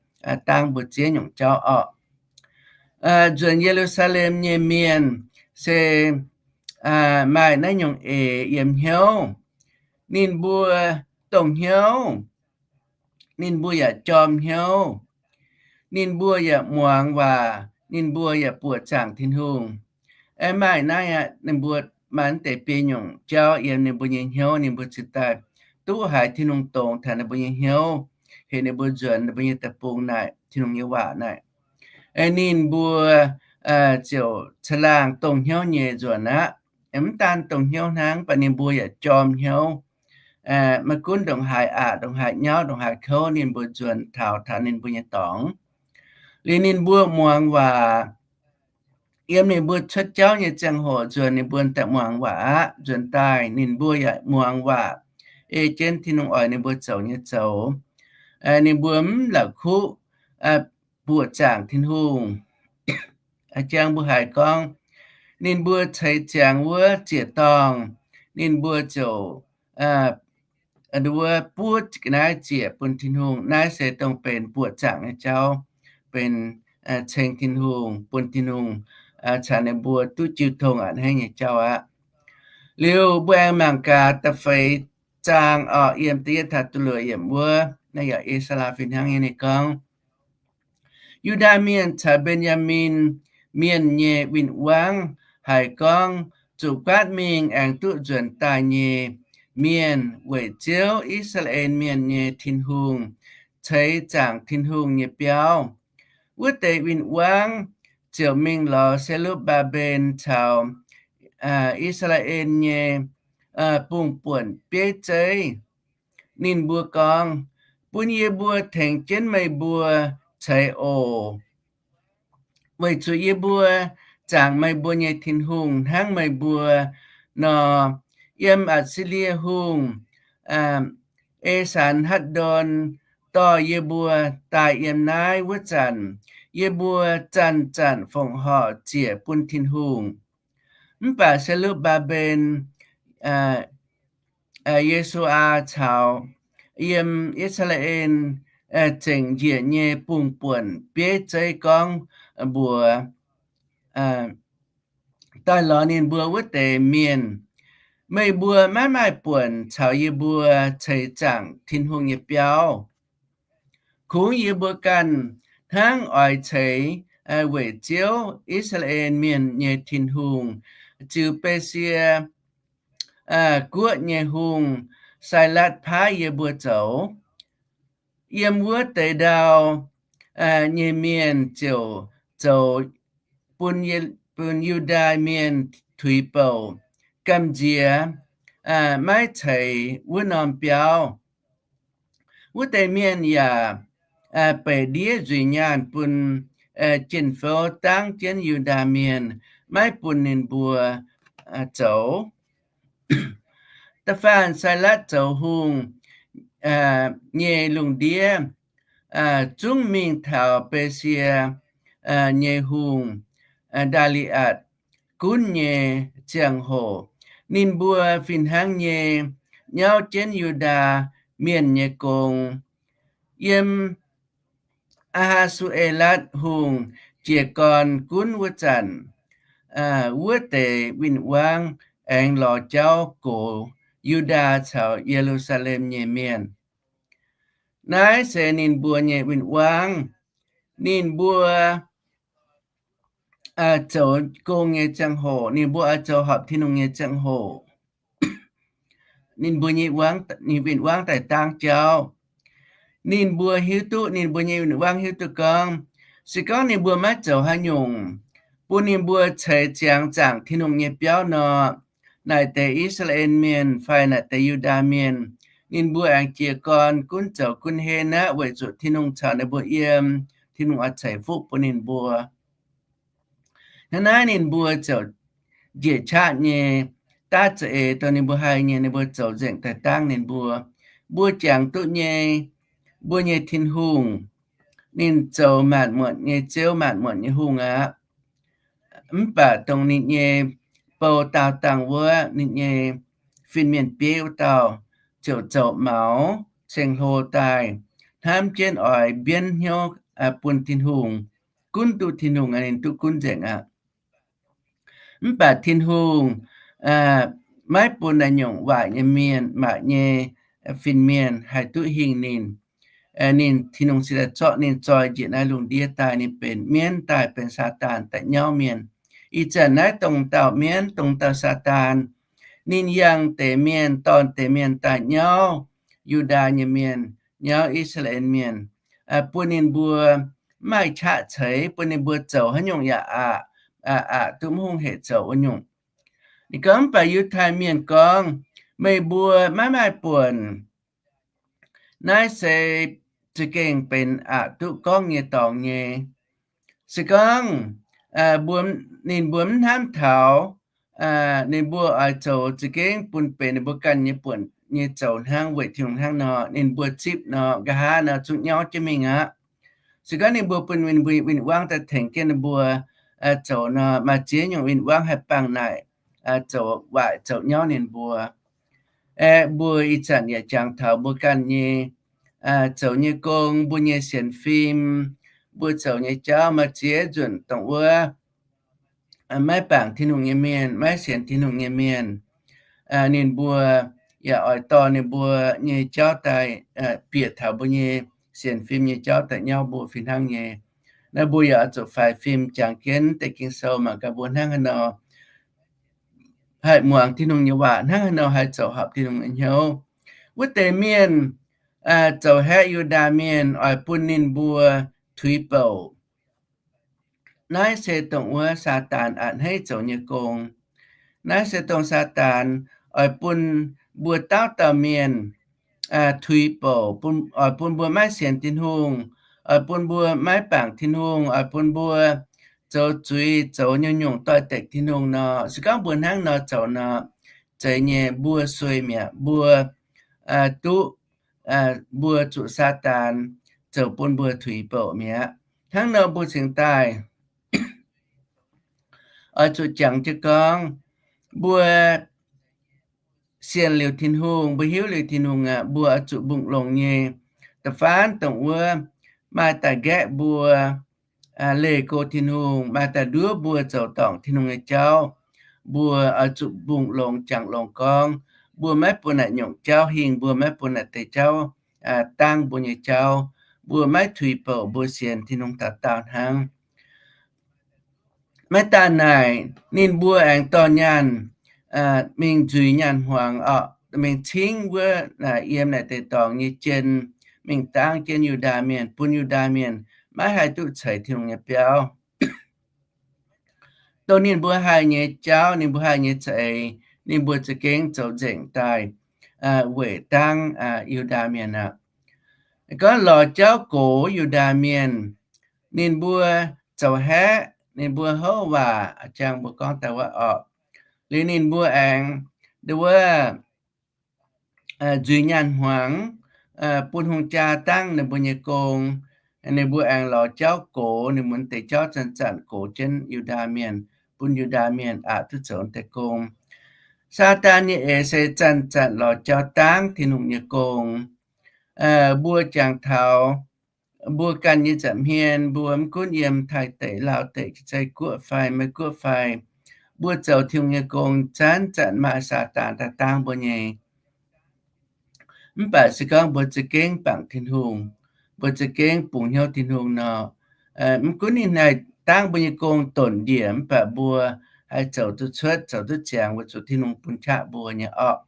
dangv mbuo ziex nyungc jauv orqc. Nzuonx Ye^lu^saa^lem nyei mienh se maaih naaiv nyungc eix yiem hnyouv. Ninh mbuo dongh hnyouv, ninh mbuo yaac jorm hnyouv, ninh mbuo yaac muangx waac, ninh mbuo yaac buoqc zaangc Tin-Hungh. Aeqv, maaih naaiv aqv, ninh mbuo maaih deix biei nyungc jauv yiem ninh mbuo nyei hnyouv, ninh mbuo cingx daaih duqv haiz Tin-Hungh dongz taux ninh mbuo nyei hnyouv, heuc ninh mbuo nzuonx ninh mbuo nyei deic-bung naaic, Tin-Hungh nyei waac naaic. Ninh mbuo ziouc caangh laangh dongh hnyouv nyei nzuonx aqv. Mv daan dongh hnyouv hnangv, mv baac ninh mbuo yaac jorm hnyouv. Maiv gunv ndongc haaix aqc, ndongc haaix nyauv, ndongc haaix kouv, ninh mbuo nzuonx taux taux ninh mbuo nyei dorngx. Liuz ninh mbuo muangx waac. Yiem ninh mbuo cuotv jauv nyei ziangh hoc nzuonx ninh mbuo daaih muangx waac aqv. Nzuonx daaih ninh mbuo yaac muangx waac, ei jienv Tin-Hungh oix ninh mbuo zoux nyei zoux. Ninh mbuo mv la'kuqv buoqc zaangc Tin-Hungh. Jang mbuo haiz gorngv ninh mbuo ceix ziangx wuov ziec dorngh, ninh mbuo ziouc wuov buov ga'naaiv ziec bun Tin-Hungh. Naaiv se dongh benx buoqc zaangc nyei jauv, benx ceng Tin-Hungh, bun Tin-Hungh caux ninh mbuo duqv jiu tong a'hneiv nyei jauv aqv. Liuz mbuo aengx mangc gaax da'feix zaang orqc, yiem da'yietv taux da'luoqc yiemc wuov, naaiv yaac Ezaa fih hnangv nyei ninh gorngv, Yu^ndaa Mienh caux Mben^yaa^min Mienh nyei win-wangv haiz gorngv, Zuqc guaatv mingh aengx duqv nzuonx daaih nyei mienh weic Ziouv, I^saa^laa^en Mienh nyei Tin-Hungh, ceix zaangc Tin-Hungh nyei biauv. Wuov deix win-wangv ziouc mingh lorz Se^lupv^mbaa^mben caux I^saa^laa^en nyei bungx-buonc bieiv zeiv. Ninh mbuo gorngv, Bun yie mbuo tengx jienv meih mbuo ceix oc. Weic zuqc yie mbuo zaangc meih mbuo nyei Tin-Hungh hnangv meih mbuo nor, yiem Atc^si^lie Hungh, E^san^hatc^ndon, dorh yie mbuo daaih yiem naaiv wuov zanc, yie mbuo zanc-zanc fongc horc ziec bun Tin-Hungh. Mv baac Se^lupv^mbaa^mben, Ye^su^aa caux yiem I^saa^laa^en zengc njiec nyei bungx-buonc bieiv zeiv gorngv mbuox daaih lorz ninh mbuo wuov deix mienh, Meih mbuo maiv maaih buonc caux yie mbuo ceix zaangc Tin-Hungh nyei biauv. Kungx yie mbuo ganh hnangv oix ceix weic Ziouv, I^saa^laa^en Mienh nyei Tin-Hungh, ziux Besie Guoqv nyei hungh, Sailatv, paaiv yie mbuo zoux. Yiem wuov deix ndau nyei mienh ziouc zoux bun, bun Yu^ndaa Mienh tuix bouc, gamh nziex, maiv ceix wuov norm biauv. Wuov deix mienh yaac beic ndiev nzuih nyaanh bun jien-fouv dangv jienv Yu^ndaa Mienh, maiv bun ninh mbuo zoux. Da'faanh Sailatv zoux hungh nyei lungh ndiev zungv mingh taux Besie nyei hungh, Ndaa^li^atc, gunv nyei ziangh hoc, ninh mbuo fih hnangv nyei nyauv jienv Yu^ndaa Mienh nyei gong. Yiem Aa^haa^su^e^latv Hungh jiez gorn gunv wuov zanc, wuov deix win-wangv aengx lorz jauv gox Yu^ndaa caux Ye^lu^saa^lem nyei mienh. Naaiv se ninh mbuo nyei win-wangv. Ninh mbuo zoux gong nyei ziangh hoc, ninh mbuo oix zoux horpc Tin-Hungh nyei ziangh hoc, ninh mbuo nyei win-wangv daaih dangv jauv. Ninh mbuo hiuv duqv, ninh mbuo nyei win-wangv hiuv duqv gorngv, se gorngv ninh mbuo maiv zoux haaix nyungc bun ninh mbuo ceix ziangx zaangc Tin-Hungh nyei biauv nor, naaic deix I^saa^laa^en Mienh fai naaic deix Yu^ndaa Mienh, ninh mbuo aengx jiez gorn gunv zoux gunv henv aqv, weic zuqc Tin-Hungh caux ninh mbuo yiem, Tin-Hungh oix ceix fuqv bun ninh mbuo. Hnangv naaiv ninh mbuo ziouc njiec qaqv nyei, daav za'eix dongh ninh mbuo haih nyei, ninh mbuo zoux nzengc daaih dangv ninh mbuo. Mbuo jangx duqv nyei, mbuo nyei Tin-Hungh ninh zoux maanc muotc nyei ziouv, maanc muotc nyei hungh aqv. Mv baac dongh ninh nyei bou daauh dangh wuov, ninh nyei fin-mienh bieiv wuov dauh ziouc zoux maux ceng-hlo daaih, hnamv jienv oix mbienv hnyouv bun Tin-Hungh, gunv duqv Tin-Hungh, ninh duqv gunv nzengc aqv. Mv baac Tin-Hungh maiv bun naaiv nyungc waaic nyei mienh, maaih nyei fin-mienh haih duqv hingh ninh. Ninh, Tin-Hungh se daaih zorqv ninh zoi njiec naaiv lungh ndiev daaih, ninh benx mienv daaih, benx Saadaan daaih nyauv mienh. Ih zanc naaiv dongh dauh mienv, dongh dauh Saadaan, ninh yangh deix mienh, dorh deix mienh daaih nyauv Yu^ndaa nyei mienh, nyauv I^saa^laa^en Mienh, bun ninh mbuo maiv maaih qaqv ceix, bun ninh mbuo zoux haaix nyungc yaac aqc, aqc duqv mv hungh hec zoux wuov nyungc. Ninh gorngv, mv baac Yiutai Mienh gorngv, meih mbuo maiv maaih buonc. Naaiv se za'gengh benx aqc duqv gorngv nyei dorngx nyei. Se gorngv mbuo, ninh mbuo mv hnamv taux, ninh mbuo oix zoux za'gengh bun benx ninh mbuo ganh nyei buonc nyei zoux hnangv, weic Tin-Hungh hnangv nor, ninh mbuo zipv nor, nqa'haav nor zungv nyauv jienv mingh aqv. Se gorngv ninh mbuo bun win-win, win-win wangv daaih tengx jienv ninh mbuo zoux nor, maaih ziex nyungc win-win wangv haih bangc naaic zoux waaic zoux nyauv ninh mbuo. Aeqv, mbuo ih zanc yaac jangx taux mbuo ganh nyei zoux nyei gong, mbuo nyei sienx fim, mbuo zoux nyei jauv, maaih ziex nzunc dongh wuov maiv bangc Tin-Hungh nyei mienh, maiv sienx Tin-Hungh nyei mienh, ninh mbuo yaac oix dorh ninh mbuo nyei jauv daaih bieqc taux mbuo nyei sienx fim nyei jauv daaih nyauv mbuo fih hnangv nyei. Naaiv mbuo yaac oix zuqc faix fim jangx jienv deix Ging-Sou mangc gaax mbuo hnangv haaix nor haih muangx Tin-Hungh nyei waac, hnangv haaix nor haih zoux horpc Tin-Hungh nyei hnyouv. Wuov deix mienh zoux haeqv Yu^ndaa Mienh, oix bun ninh mbuo tuix bouc. Naaiv se dongh wuov Saadaan a'hneiv zoux nyei gong. Naaiv se dongh Saadaan oix bun mbuo dauh dauh mienh tuix bouc, oix bun mbuo maiv sienx Tin-Hungh, oix bun mbuo maiv bangc Tin-Hungh, oix bun mbuo zoux zuiz, zoux nyungc-nyungc doix-dekc Tin-Hungh nor. Se gorngv mbuo hnangv nor zoux nor, zeiz nyei, mbuo sueih mi'aqv. Mbuo duqv, mbuo zuqc Saadaan zoux bun mbuo tuix bouc mi'aqv. Hnangv nor mbuo cingx daaih oix zuqc jangx jienv gorngv, mbuo sienx liuz Tin-Hungh, mbuo hiuv liuz Tin-Hungh aqv, mbuo oix zuqc mbungh longx nyei. Da'faanh dongh wuov maaih daaih nqaeqv mbuo, leih go Tin-Hungh, maaih daaih nduov mbuo zoux dorngc Tin-Hungh nyei jauv, mbuo oix zuqc mbungh longx, jangx longx gorngv, mbuo maiv bun naaic nyungc jauv hingh, mbuo maiv bun naaic deix jauv dangv mbuo nyei jauv, mbuo maiv tuix bouc, mbuo sienx Tin-Hungh dauh dauh hnangv. Maiv daaih naaic, ninh mbuo aengx dorh nyaanh mingh nzuiz nyaanh hmuangx oc, mingh cingv wuov yiem naaic deix dorngx nyei jien, mingh dangv jienv Yu^ndaa Mienh, bun Yu^ndaa Mienh maiv haih duqv ceix Tin-Hungh nyei biauv. Dongh ninh mbuo haih nyei jauv, ninh mbuo haih nyei za'eix, ninh mbuo za'gengh zoux nzengc daaih weic dangv Yu^ndaa Mienh aqv. Gorngv lorz jauv gox Yu^ndaa Mienh, ninh mbuo zoux haeqv, ninh mbuo houv waac, jang mbuo gorngv daaih wuov orqc, liuz ninh mbuo aengx nduov wuov nzuiz nyaanh hmuangx, bun hungh jaa dangv ninh mbuo nyei gong. Ninh mbuo aengx lorz jauv gox, ninh mbuo deix jauv zanc-zanc gox jienv Yu^ndaa Mienh, bun Yu^ndaa Mienh aqc duqv zoux deix gong. Saadaan nyei eix se zanc-zanc lorz jauv dangv Tin-Hungh nyei gong. Mbuo jangx taux mbuo ganh nyei nza'hmien, mbuo mv gunv yiem Taiv deic, Laauv deic, Jaav-Zei Guoqv fai Meiv Guoqv fai, mbuo zoux Tin-Hungh nyei gong zanc-zanc maaih Saadaan daaih dangv mbuo nyei. Mv baac se gorngv mbuo za'gengh bangc Tin-Hungh, mbuo za'gengh bungx hnyouv Tin-Hungh nor, mv gunv ninh haih dangv mbuo nyei gong donc njiec, mv baac mbuo haih zoux duqv cuotv, zoux duqv ziangx weic zuqc Tin-Hungh bun qaqv mbuo nyei orqc.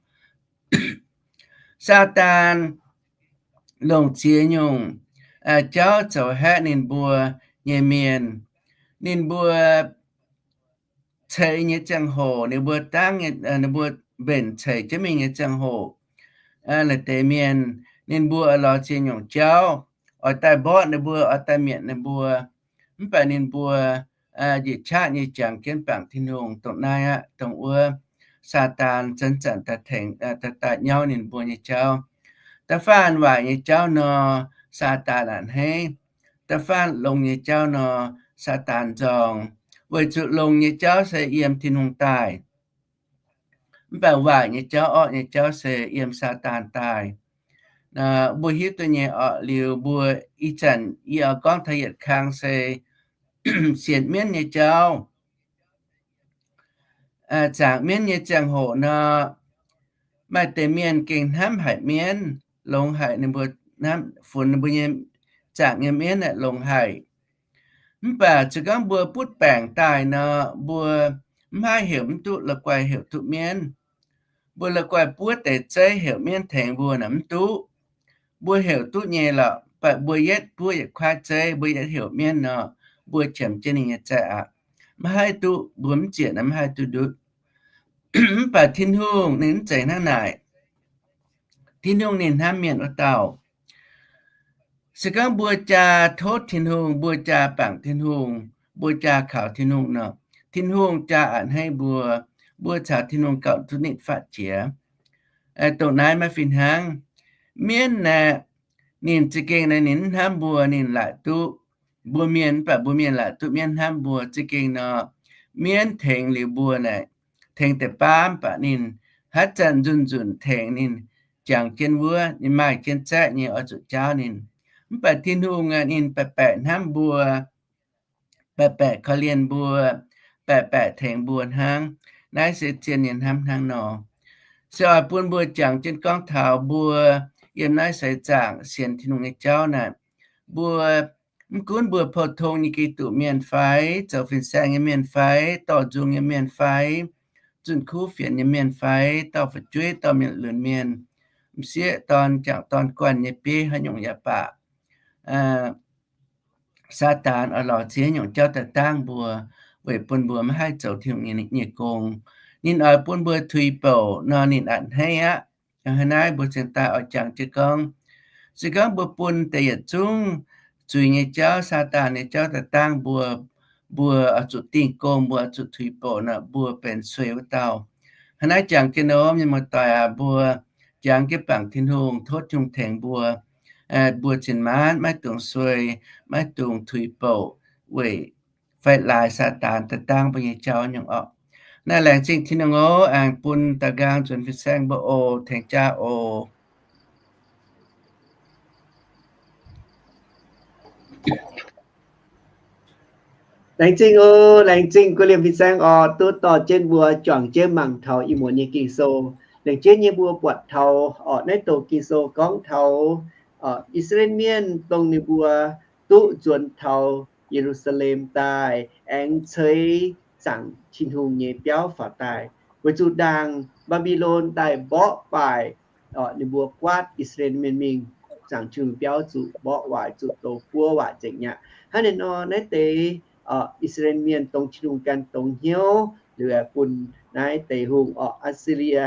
Saadaan longc ziex nyungc jauv zoux haeqv ninh mbuo nyei mienh. Ninh mbuo ceix nyei ziangh hoc, ninh mbuo dangv, ninh mbuo mbenc ceix jienv mingh nyei ziangh hoc, naaiv deix mienh, ninh mbuo oix lorz ziex nyungc jauv, oix daaih mborqv ninh mbuo, oix daaih mietc ninh mbuo. Mv baac ninh mbuo njiec qaqv nyei jangx jienv bangc Tin-Hungh. Dongh naaiv aqv, dongh wuov Saadaan zanc-zanc daaih tengx, daaih nyauv ninh mbuo nyei jauv. Da'faanh waaic nyei jauv nor, Saadaan a'hneiv. da'faanh longx nyei jauv nor, Saadaan nzorng. Weic zuqc longx nyei jauv se yiem Tin-Hungh daaih. Mv baac waaic nyei jauv, orqv nyei jauv se yiem Saadaan daaih. Mbuo hiuv duqv nyei orqc. Liuz mbuo ih zanc yie oix gorngv taux yietc kang se sienx mienv nyei jauv. Zaangc mienv nyei ziangh hoc nor, maaih deix mienh gengh hnamv haic mienv, longx haic ninh mbuo, funx ninh mbuo nyei zaangc nyei mienv aeqv, longx haic. Mv baac se gorngv mbuo butv baengc daaih nor, mbuo mv haih heuc mv duqv la'guaih heuc duqv mienv. Mbuo la'guaih buov deix zeiv heuc mienv tengx mbuo naaic mv duqv. Mbuo heuc duqv nyei lorqc, mv baac mbuo yietv buov yietc kuaaiv zeiv, mbuo yietv heuc mienv nor, mbuo qiemx jienv ninh nyei zaeqv aqv. Mv haih duqv, mbuo mv ziec naaic mv haih duqv ndutv. Mv baac Tin-Hungh ninh mv zeiz hnangv naaic. Tin-Hungh ninh hnamv mienh wuov dauh. Se gorngv mbuo jaa tov Tin-Hungh, mbuo jaa bangc Tin-Hungh, mbuo jaa kaux Tin-Hungh nor, Tin-Hungh jaa a'hneiv mbuo, mbuo caux Tin-Hungh gauh duqv nitv fatv jiex. Dongh naaiv maiv fih hnangv. Mienv naaic, ninh za'gengh naaic ninh mv hnamv mbuo, ninh laaic duqv mbuo mienh, mv baac mbuo mienh laaic duqv mienv hnamv mbuo. Za'gengh nor, mienv tengx liuz mbuo naaic, tengx deix baav, mv baac ninh haaix zanc nzunc nzunc tengx ninh jangx jienv wuov, ninh maaih jienv zaeqv nyei oix zuqc jaauv ninh. Mv baac Tin-Hungh aeqv, ninh baeqc baeqc hnamv mbuo, baeqc baeqc korv-lienh mbuo, baeqc baeqc tengx mbuo hnangv. Naaiv se zien nyei hnamv hnangv nor. Se oix bun mbuo jangx jienv gorngv taux mbuo yiem naaiv seix zaangc sienx Tin-Hungh nyei jauv naaic, mbuo mv gunv mbuo pou-tong nyei Giduc mienh fai, zoux fin-saeng nyei mienh fai, dorh nzung nyei mienh fai, zunh kuv fienx nyei mienh fai, dorh fu'jueiv, dorh mienh lunx mienh, m'sieqv dorn, jangc dorn guanh nyei bieiv, haaix nyungc yaac baac, Saadaan oix lorz ziex nyungc jauv daaih dangv mbuo, weic bun mbuo maiv haih zoux Tin-Hungh nyei gong. Ninh oix bun mbuo tuix bouc nor, ninh a'hneiv aqv. Hnangv naaiv mbuo cingx daaih oix jangx jienv gorngv, se gorngv mbuo bun deix yietc zungv zuiz nyei jauv, Saadaan nyei jauv daaih dangv mbuo, mbuo oix zuqc dingh gong, mbuo oix zuqc tuix bouc nor, mbuo benx sueih wuov dauh. Hnangv naaiv jangx jienv nor, mienh muoz-doic aac, mbuo jangx jienv bangc Tin-Hungh, tov Tin-Hungh tengx mbuo, mbuo cin-maanv maiv dungx sueih, maiv dungx tuix bouc weic fai laaix Saadaan daaih dangv mbuo nyei jauv nyungc orqc. Naaiv laengz zingh Tin-Hungh oc. Aengx bun da'nqaang nzuonx fin-saeng mbuo oc. Tengx jaa oc. Laengz zingh oc. Laengz zingh gux liemh fin-saeng oc, duqv dorh jienv mbuo juangc jienv mangc taux ih muonz nyei Ging-Sou. Laengz jienv nyei mbuo buatc taux orqc, naaiv douc Ging-Sou gorngv taux I^saa^laa^en Mienh dongh ninh mbuo duqv nzuonx taux Ye^lu^saa^lem daaih aengx ceix zaangc Tin-Hungh nyei biauv faaux daaih, weic zuqc ndaangc Mbaa^mbi^lon daaih mborqv waaic ninh mbuo guaatv I^saa^laa^en Mienh mingh, zaangc Tin-Hungh biauv zuqc mborqv waaic, zuqc douz buov waaic nzengc mi'aqv. Hnangv naaiv nor, naaiv deix I^saa^laa^en Mienh dongh Tin-Hungh gan dongz hnyouv liuz, bun naaiv deix hungh orqc, Aa^si^lie,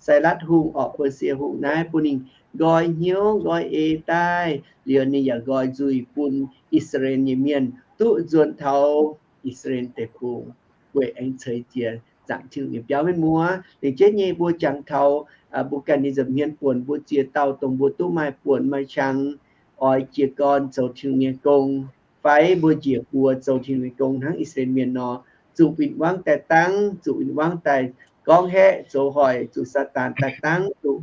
Sailatv Hungh orqc, Baasie Hungh naaiv bun ninh nqoi hnyouv nqoi eix daaih liuz, ninh yaac nqoi nzuih bun I^saa^laa^en nyei mienh duqv nzuonx taux I^saa^laa^en Deic-Bung weic aengx ceix jiez zaangc Tin-Hungh nyei biauv. Mienh muoz, laengz jienv nyei mbuo jangx taux mbuo ganh nyei nza'hmien buonc, mbuo ziex dauh dongh mbuo duqv maaih buonc maaih qangx oix jiez gorn zoux Tin-Hungh nyei gong, fai mbuo njiec buoz zoux Tin-Hungh nyei gong hnangv I^saa^laa^en Mienh nor, zuqc win-wangv daaih dangv, zuqc win-wangv daaih gorngv haeqv zoux hoic, zuqc Saadaan daaih dangv, zuqc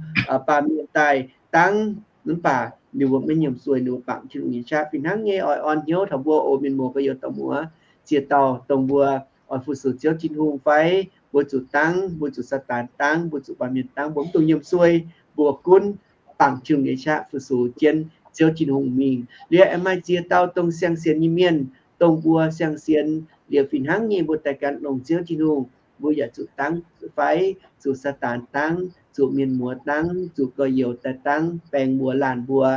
baamh mienh daaih dangv, mv baac ninh mbuo maiv nyiemc sueih, ninh mbuo bangc Tin-Hungh nyei qaqv. Fih hnangv nyei oix orn hnyouv taux mbuo oc, mienh muoz gorx-youz dauh muoz, ziex dauh dongh mbuo oix fu-sux Ziouv Tin-Hungh fai, mbuo zuqc dangv, mbuo zuqc Saadaan dangv, mbuo zuqc baamh mienh dangv, mbuo mv dungx nyiemc sueih, mbuo gunv bangc Tin-Hungh nyei qaqv fu-sux jienv Ziouv Tin-Hungh mingh. Liuz aengx maaih ziex dauh dongh siang-sienx nyei mienh, dongh mbuo siang-sienx liuz fih hnangv nyei mbuo daaih gan longc Ziouv Tin-Hungh, mbuo yaac zuqc dangv fai, zuqc Saadaan dangv, zuqc mienh muoz dangv, zuqc gorx-youz daaih dangv, baeng mbuo laanh mbuo.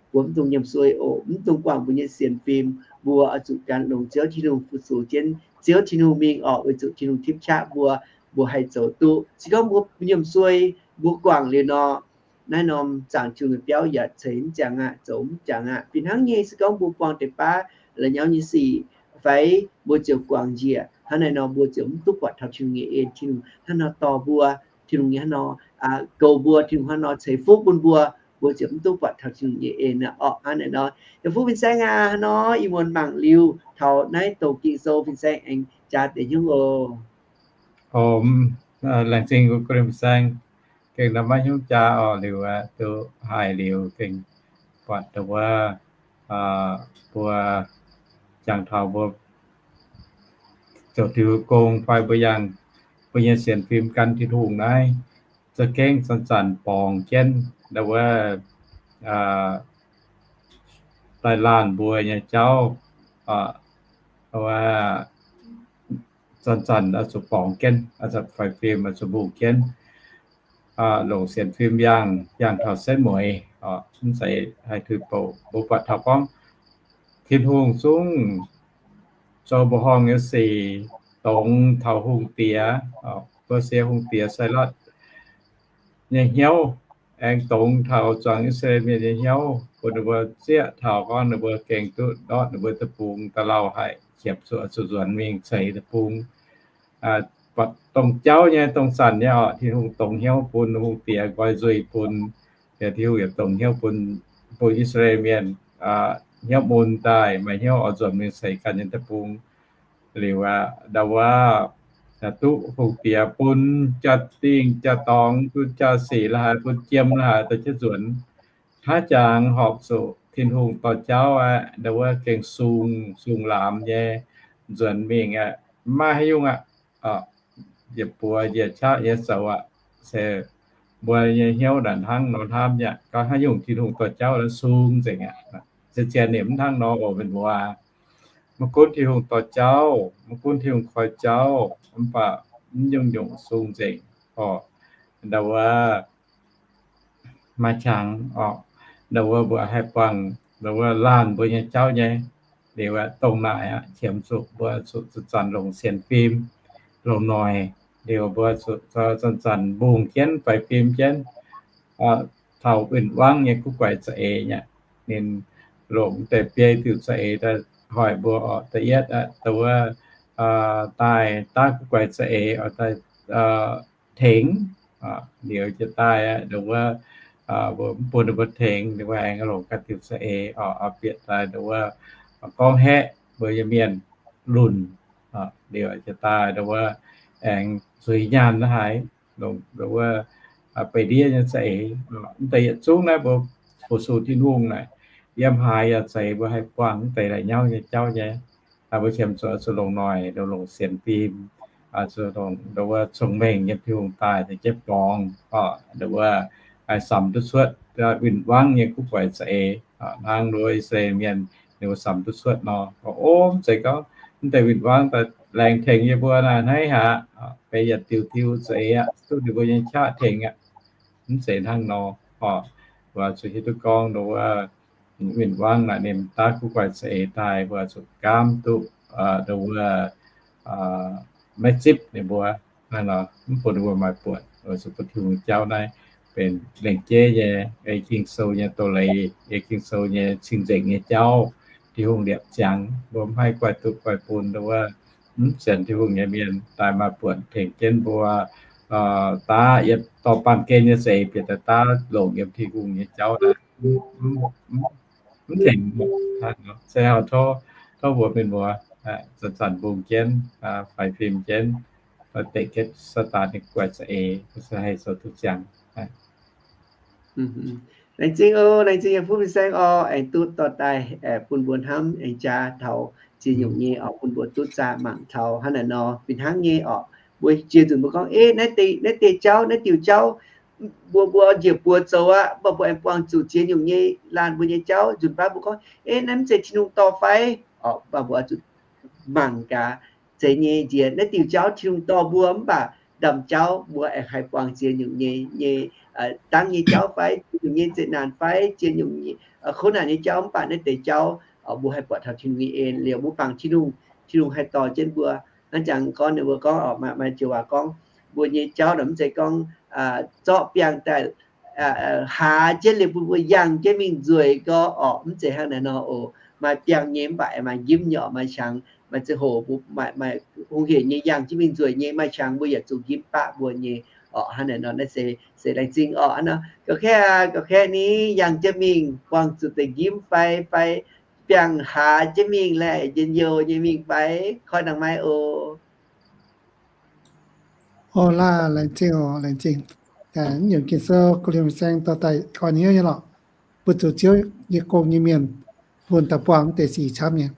Mbuo mv dungx nyiemc sueih oc. Mv dungx guangc mbuo nyei sienx fim, mbuo oix zuqc gan longc Ziouv Tin-Hungh fu-sux jienv Ziouv Tin-Hungh mingh orqc, weic zuqc Tin-Hungh tipv qaqv mbuo, mbuo haih zoux duqv. Se gorngv mbuo nyiemc sueih, mbuo guangc liuz nor, naaiv norm zaangc Tin-Hungh nyei biauv yaac ceix mv jangx aqv, zoux mv jangx aqv. Fih hnangv nyei se gorngv mbuo buangh deix baav la'nyauv nyei sic fai, mbuo ziouc guangc njiec hnangv naaiv nor, mbuo ziouc mv duqv buatc taux Tin-Hungh nyei en. Tin-Hungh hnangv nor dorh mbuo, Tin-Hungh nyei hnangv nor goux mbuo, Tin-Hungh hnangv nor ceix fuqv bun mbuo, mbuo ziouc mv duqv buatc taux Tin-Hungh nyei en aqv. Orqc, hnangv naaiv nor, yaac fuqv fin-saeng aqv. Hnangv nor ih muonz mangc liuz taux naaiv douc Ging-Sou, fin-saeng aengx jaa deix hnyouv oc. Laengz zingh mbuo ga'liem fin-saeng, gengh nor maiv hnyouv jaa orqc. Liuz aqv, duqv haih liuz gengh buatc dongh wuov, mbuo jangx taux mbuo zoux diuh gong fai mbuo yangh mbuo nyei sienx fim gan Tin-Hungh naaiv, za'gengh zanc-zanc borngz jienv dongh wuov daaih laanh mbuo nyei jauv, zanc-zanc oix zuqc borngz jienv, faix fim oix zuqc mbungh jienv, longc sienx fim yangh, yangh taux setv mueiz, mv zeiz haih tuix bouc. Mbuo buatc taux gorngv Tin-Hungh zungv zoux mbuoqc horngh nyei sic, dongz taux hungh diex, mbuo sienx hungh diex Sailotv nyei hnyouv, aengx dongz taux zuangx I^saa^laa^en Mienh nyei hnyouv, bun ninh mbuo zieqv taux gorngv ninh mbuo gengh duqv ndortv ninh mbuo deic-bung da'lauh haic, qiemx zuqc zuqc nzuonx mingh ceix deic-bung. Dongh jauv nyei, dongh zanc nyei orqc, Tin-Hungh dongz hnyouv bun hungh diex nqoi nzuih bun, yaac Tin-Hungh yaac dongz hnyouv bun, bun I^saa^laa^en Mienh hnyouv mun daaih, maaih hnyouv oix nzuonx mingh ceix ganh nyei deic-bung. Liuz aqv, ndau wuov duqv hungh diex bun jaa-dingh jaa-dorngx, bun jaa-sic la'haaix, bun jiem la'haaix daaih jienv nzuonx. Hnangv jangx horpc zuqc Tin-Hungh dorh jauv aqv, ndau wuov gengh sung, sung laamx nyei nzuonx mingh aqv, maiv maaih haaix nyungc aqv. Yietc buoz njiec qaqv nyei zoux aqv. Se mbuo nyei hnyouv naaic hnangv nor hnamv nyei aqv, gauh haaix nyungc Tin-Hungh dorh jauv naaiv sung nzengc aqv. Se zien ninh mv hnangv nor oc, mienh muoz. Maiv gunv Tin-Hungh dorh jauv, maiv gunv Tin-Hungh koi jauv, mv baac mv nyungc-nyungc sung nzengc orqc. Ndau wuov maaih qangx orqc, ndau wuov mbuo haih buangh ndau wuov laanh mbuo nyei jauv nyei. Liuz aqv, dongh naaic aqv, qiemx zuqc mbuo zuqc zanc-zanc longc sienx fim, longc noic. Liuz mbuo zuqc zanc-zanc mbungh jienv, faix fim jienv taux win-wangv nyei guv guaix za'eix nyei. Ninh longc deix biei diuc za'eix daaih hoic mbuo orqc. Da'yietv aqv, ndau wuov daaih daav guv guaix za'eix oix daaih tengx. Liuz jiex daaih aqv, ndau wuov mv bun ninh mbuo tengx, ninh mbuo aengx longc ganh diuc za'eix oix bieqc daaih ndau wuov gorngv haeqv mbuo nyei mienh lunc. Liuz jiex daaih ndau wuov aengx zuiz nyaanh la'haaix, longc ndau wuov beix ndiev nyei za'eix. Mv deix yietc zungv naaiv mbuo fu-sux Tin-Hungh naaic, yiem haaix yaac zeiz mbuo haih buangh mv deix la'nyauv nyei jauv nyei. Mbuo qiemx zuqc zuqc longc noic, longc sienx fim, zuqc longc ndau wuov cong-mengh yiem Tin-Hungh daaih deix jienv borngz orqc. Ndau wuov haih samx duqv cuotv win-wangv nyei guv guaix za'eix, hnangv nduov I^saa^laa^en Mienh ninh mbuo samx duqv cuotv nor. Mv zeiz gorngv mv deix win-wangv daaih laengz tengx yie mbuo naaic hnangv haaix, benx yietc diuc diuh za'eix aqv, duqv ninh mbuo nyei qaqv tengx aqv. Mv zeiz hnangv nor orqc. Mbuo zuqc hiuv duqv gorngv ndau wuov win-wangv naaic ninh daav guv guaix za'eix daaih, mbuo zuqc gaamv duqv ndau wuov maiv zipv ninh mbuo. Hnangv nor mv bun ninh mbuo maaih buonc. Zuqc bun Tin-Hungh jauv naaiv benx lengc jeiv nyei, ei Ging-Sou nyei doz-leiz, ei Ging-Sou nyei cing-nzengc nyei jauv. Tin-Hungh liepc ziangx, mbuo mv haih guaix duqv guaix bun ndau wuov mv sienx Tin-Hungh nyei mienh daaih maaih buonc tengx jienv mbuo daav yietc dorh baamh gen nyei za'eix bieqc daaih daav longc yiem Tin-Hungh nyei jauv naaiv. Mv tengx se tov, tov mbuox mienh muoz zanc-zanc mbungh jienv, faix fim jienv, deic jienv Saadaan nyei guv guaix za'eix, se haih zoux duqv ziangx. Laengz zingh oc, laengz zingh yiem fuqv fin-saeng oc, aengx duqv dorh daaih bun mbuo hnamv aengx jaa taux ziex nyungc nyei oc, bun mbuo duqv zaah mangc taux hnangv naaic nor fih hnangv nyei oc. Mbuo jiex nzunc mbuo gorngv, Ei, naaiv deix, naaiv deix jauv, naaiv diuc jauv, mbuo, mbuo njiec buoz zoux aqv, mv baac mbuo aengx buangh zuqc ziex nyungc nyei laanh mbuo nyei jauv. Nzunc baav mbuo gorngv, Ei, naaiv mv zeiz Tin-Hungh dorh fai? Orqc, mv baac mbuo zuqc mangc gaax, zeiz nyei nziex naaiv diuc jauv Tin-Hungh dorh mbuo, mv baac ndaamv-jauv mbuo aengx haih buangh ziex nyungc nyei, nyei dangv nyei jauv fai, ziex nyungc nyei zeqc naanc fai, ziex nyungc nyei kuv naanc nyei jauv, mv baac naaiv deix jauv mbuo haih buatc taux Tin-Hungh nyei en liuz mbuo bangc Tin-Hungh, Tin-Hungh haih dorh jienv mbuo. Hnangv jangx gorngv ninh mbuo gorngv, maaih, maaih joux waac gorngv, mbuo nyei jauv naaic mv zeiz gorngv zorqv biangh daaih haaz jienv liuz bun mbuo yangh jienv mingh nzueic gau orqc, mv zeiz hnangv naaiv nor oc. Maaih biangh nyei mv baac aengx maaih njimv nyei orqc, maaih qangx, maaih ziangh hoc mbuo maaih, maaih hungh heic nyei yangh jienv mingh nzueic nyei, maaih qangx mbuo yaac zuqc njimv baqv mbuo nyei orqc. Hnangv naaic nor, naaiv se, se laengz zingh orqc. Hnangv nor, ga'kaeqv, ga'kaeqv ni, yangh jienv mingh buangh zuqc deix njimv fai, fai biangh hlaax jienv mingh laeh, njien-youh nyei mingh fai, koi nangc maiv oc. Orqc, laengz zingh orqc, laengz zingh. Nyungc Ging-Sou, Ko^lin^to Fin-Saeng dorh daaih koi hnyouv nyei lorqc. Mbuo zoux Ziouv nyei gong nyei mienh, bun daaih buangh deix sic camv nyei.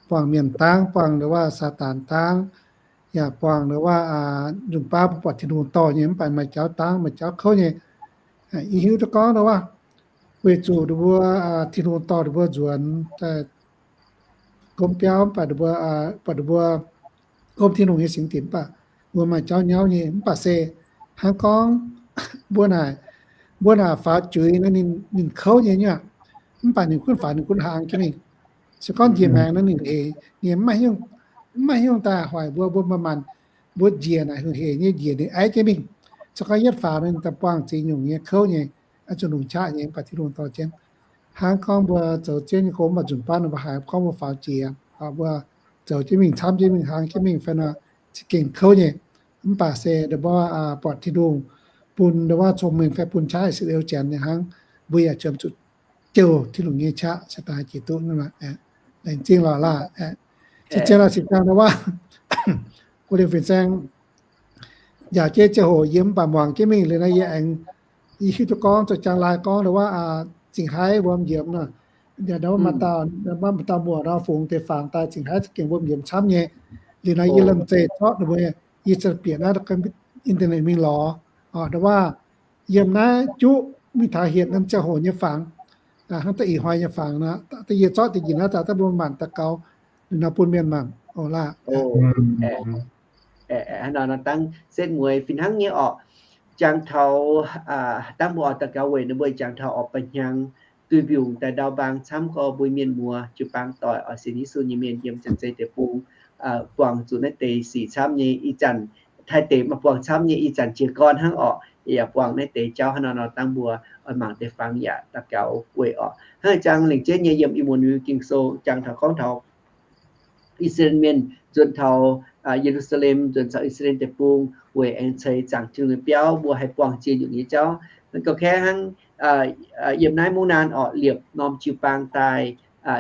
Buangh mienh dangv, buangh ndongc waac Saadaan dangv, yaac buangh ndongc waac nzunc baav mbuo buatc Tin-Hungh dorh nyei, mv baac maaih jauv dangv, maaih jauv kouv nyei. Yie hiuv duqv gorngv ndongc waac, weic zuqc ninh mbuo, Tin-Hungh dorh ninh mbuo nzuonx daaih gomv biauv, mv baac ninh mbuo, baac ninh mbuo gomv Tin-Hungh nyei singx dinc, mv baac mbuo maaih jauv nyauv nyei. Mv baac se hnangv gorngv mbuo naaic, mbuo naaic faaux juix naaiv ninh, ninh kouv nyei nyei aqv. Mv baac ninh gunv faaux, ninh gunv hlang jienv mingh. Se gorngv njiec maengx naaiv ninh hec nyei, mv maaih hnyouv daaih hoic mbuo, mbuo manc-manc, mbuo njiec naaic hungh hec nyei, njiec ninh aiv jienv mingh. Se gorngv yietv faaux naaiv ninh daaih buangh ziex nyungc nyei kouv nyei, zuqc longc qaqv nyei, mv baac Tin-Hungh dorh jienv. Hnangv gorngv mbuo zoux Ziouv nyei gong, mv baac nzunc baav ninh mbuo haiz gorngv mbuo faaux jiex, mbuo zoux jienv mingh, camv jienv mingh, hlang jienv mingh fai nor, za'gengh kouv nyei. Mv baac se ndongc mbuo buatc Tin-Hungh bun ndongc waac cong-mengh fai bun qaqv Israel janx nyei hnangv, mbuo yaac juangc zuqc jouh Tin-Hungh nyei qaqv se daaih jiex duqv. Laengz zingh lorqc laah. Zien-zien lorqc, singx dangh ndongc waac, Ko^lin^to Fin-Saeng njaaux jienv ziangh hoc yie mv baac muangx jienv mingh liuz naaiv yie aengx, yie hiuv duqv gorngv zoux jangx-laai gorngv ndongc waac, zingc haiv wuom yiemx nor. Yaac ndongc maaih dauh, maaih dauh muoc nor fungx deix fangx daaih zingc haiv za'gengh wuom yiemx camv nyei. Liuz nor yie lemh zeih zorqv ninh mbuo, yie za'gengh bieqc naaiv internet mingh lorz, ndongc waac yiem naaiv juqv mingh taux hietc norm ziangh hoc nyei fangx, hnangv da'nyeic hnoi nyei fangx nor, da'nyeic zorqv da'nyeic naaiv daaih daaih bun mangc daux gaux, liuz nor bun mienh mangc oc laah. Hnangv nor dangv setv mueiz fih hnangv nyei orqc. Jangx taux, dangv mbuo oix daux gaux weic ninh mbuo jangx taux orqc, ba'hnyangx duih mbiungc daaih ndau mbaang camv gorx mbuo mienh muoz jiu-baang doic oix sienx Yesu nyei mienh yiem Janx-Zei Deic-Bung, buangh zuqc naaiv deix sic camv nyei ih zanc, Taiv deic maaih buangh camv nyei ih zanc jiez gorn hnangv orqc. Yaac buangh naaiv deix jauv hnangv nor nor dangv mbuo oix mangc deix fangx yaac daux gaux weic orqc. Hnangv jangx lengc jeiv nyei yiem I^mu^ni^we Ging-Sou jangx taux gorngv taux I^saa^laa^en Mienh nzuonx taux Ye^lu^saa^lem, nzuonx taux I^saa^laa^en Deic-Bung weic aengx ceix zaangc Tin-Hungh nyei biauv, mbuo haih buangh ziex nyungc nyei jauv. Gauh kaeqv hnangv, yiem naaiv mungv naanc orqc, liepc norm jiu-baang daaih,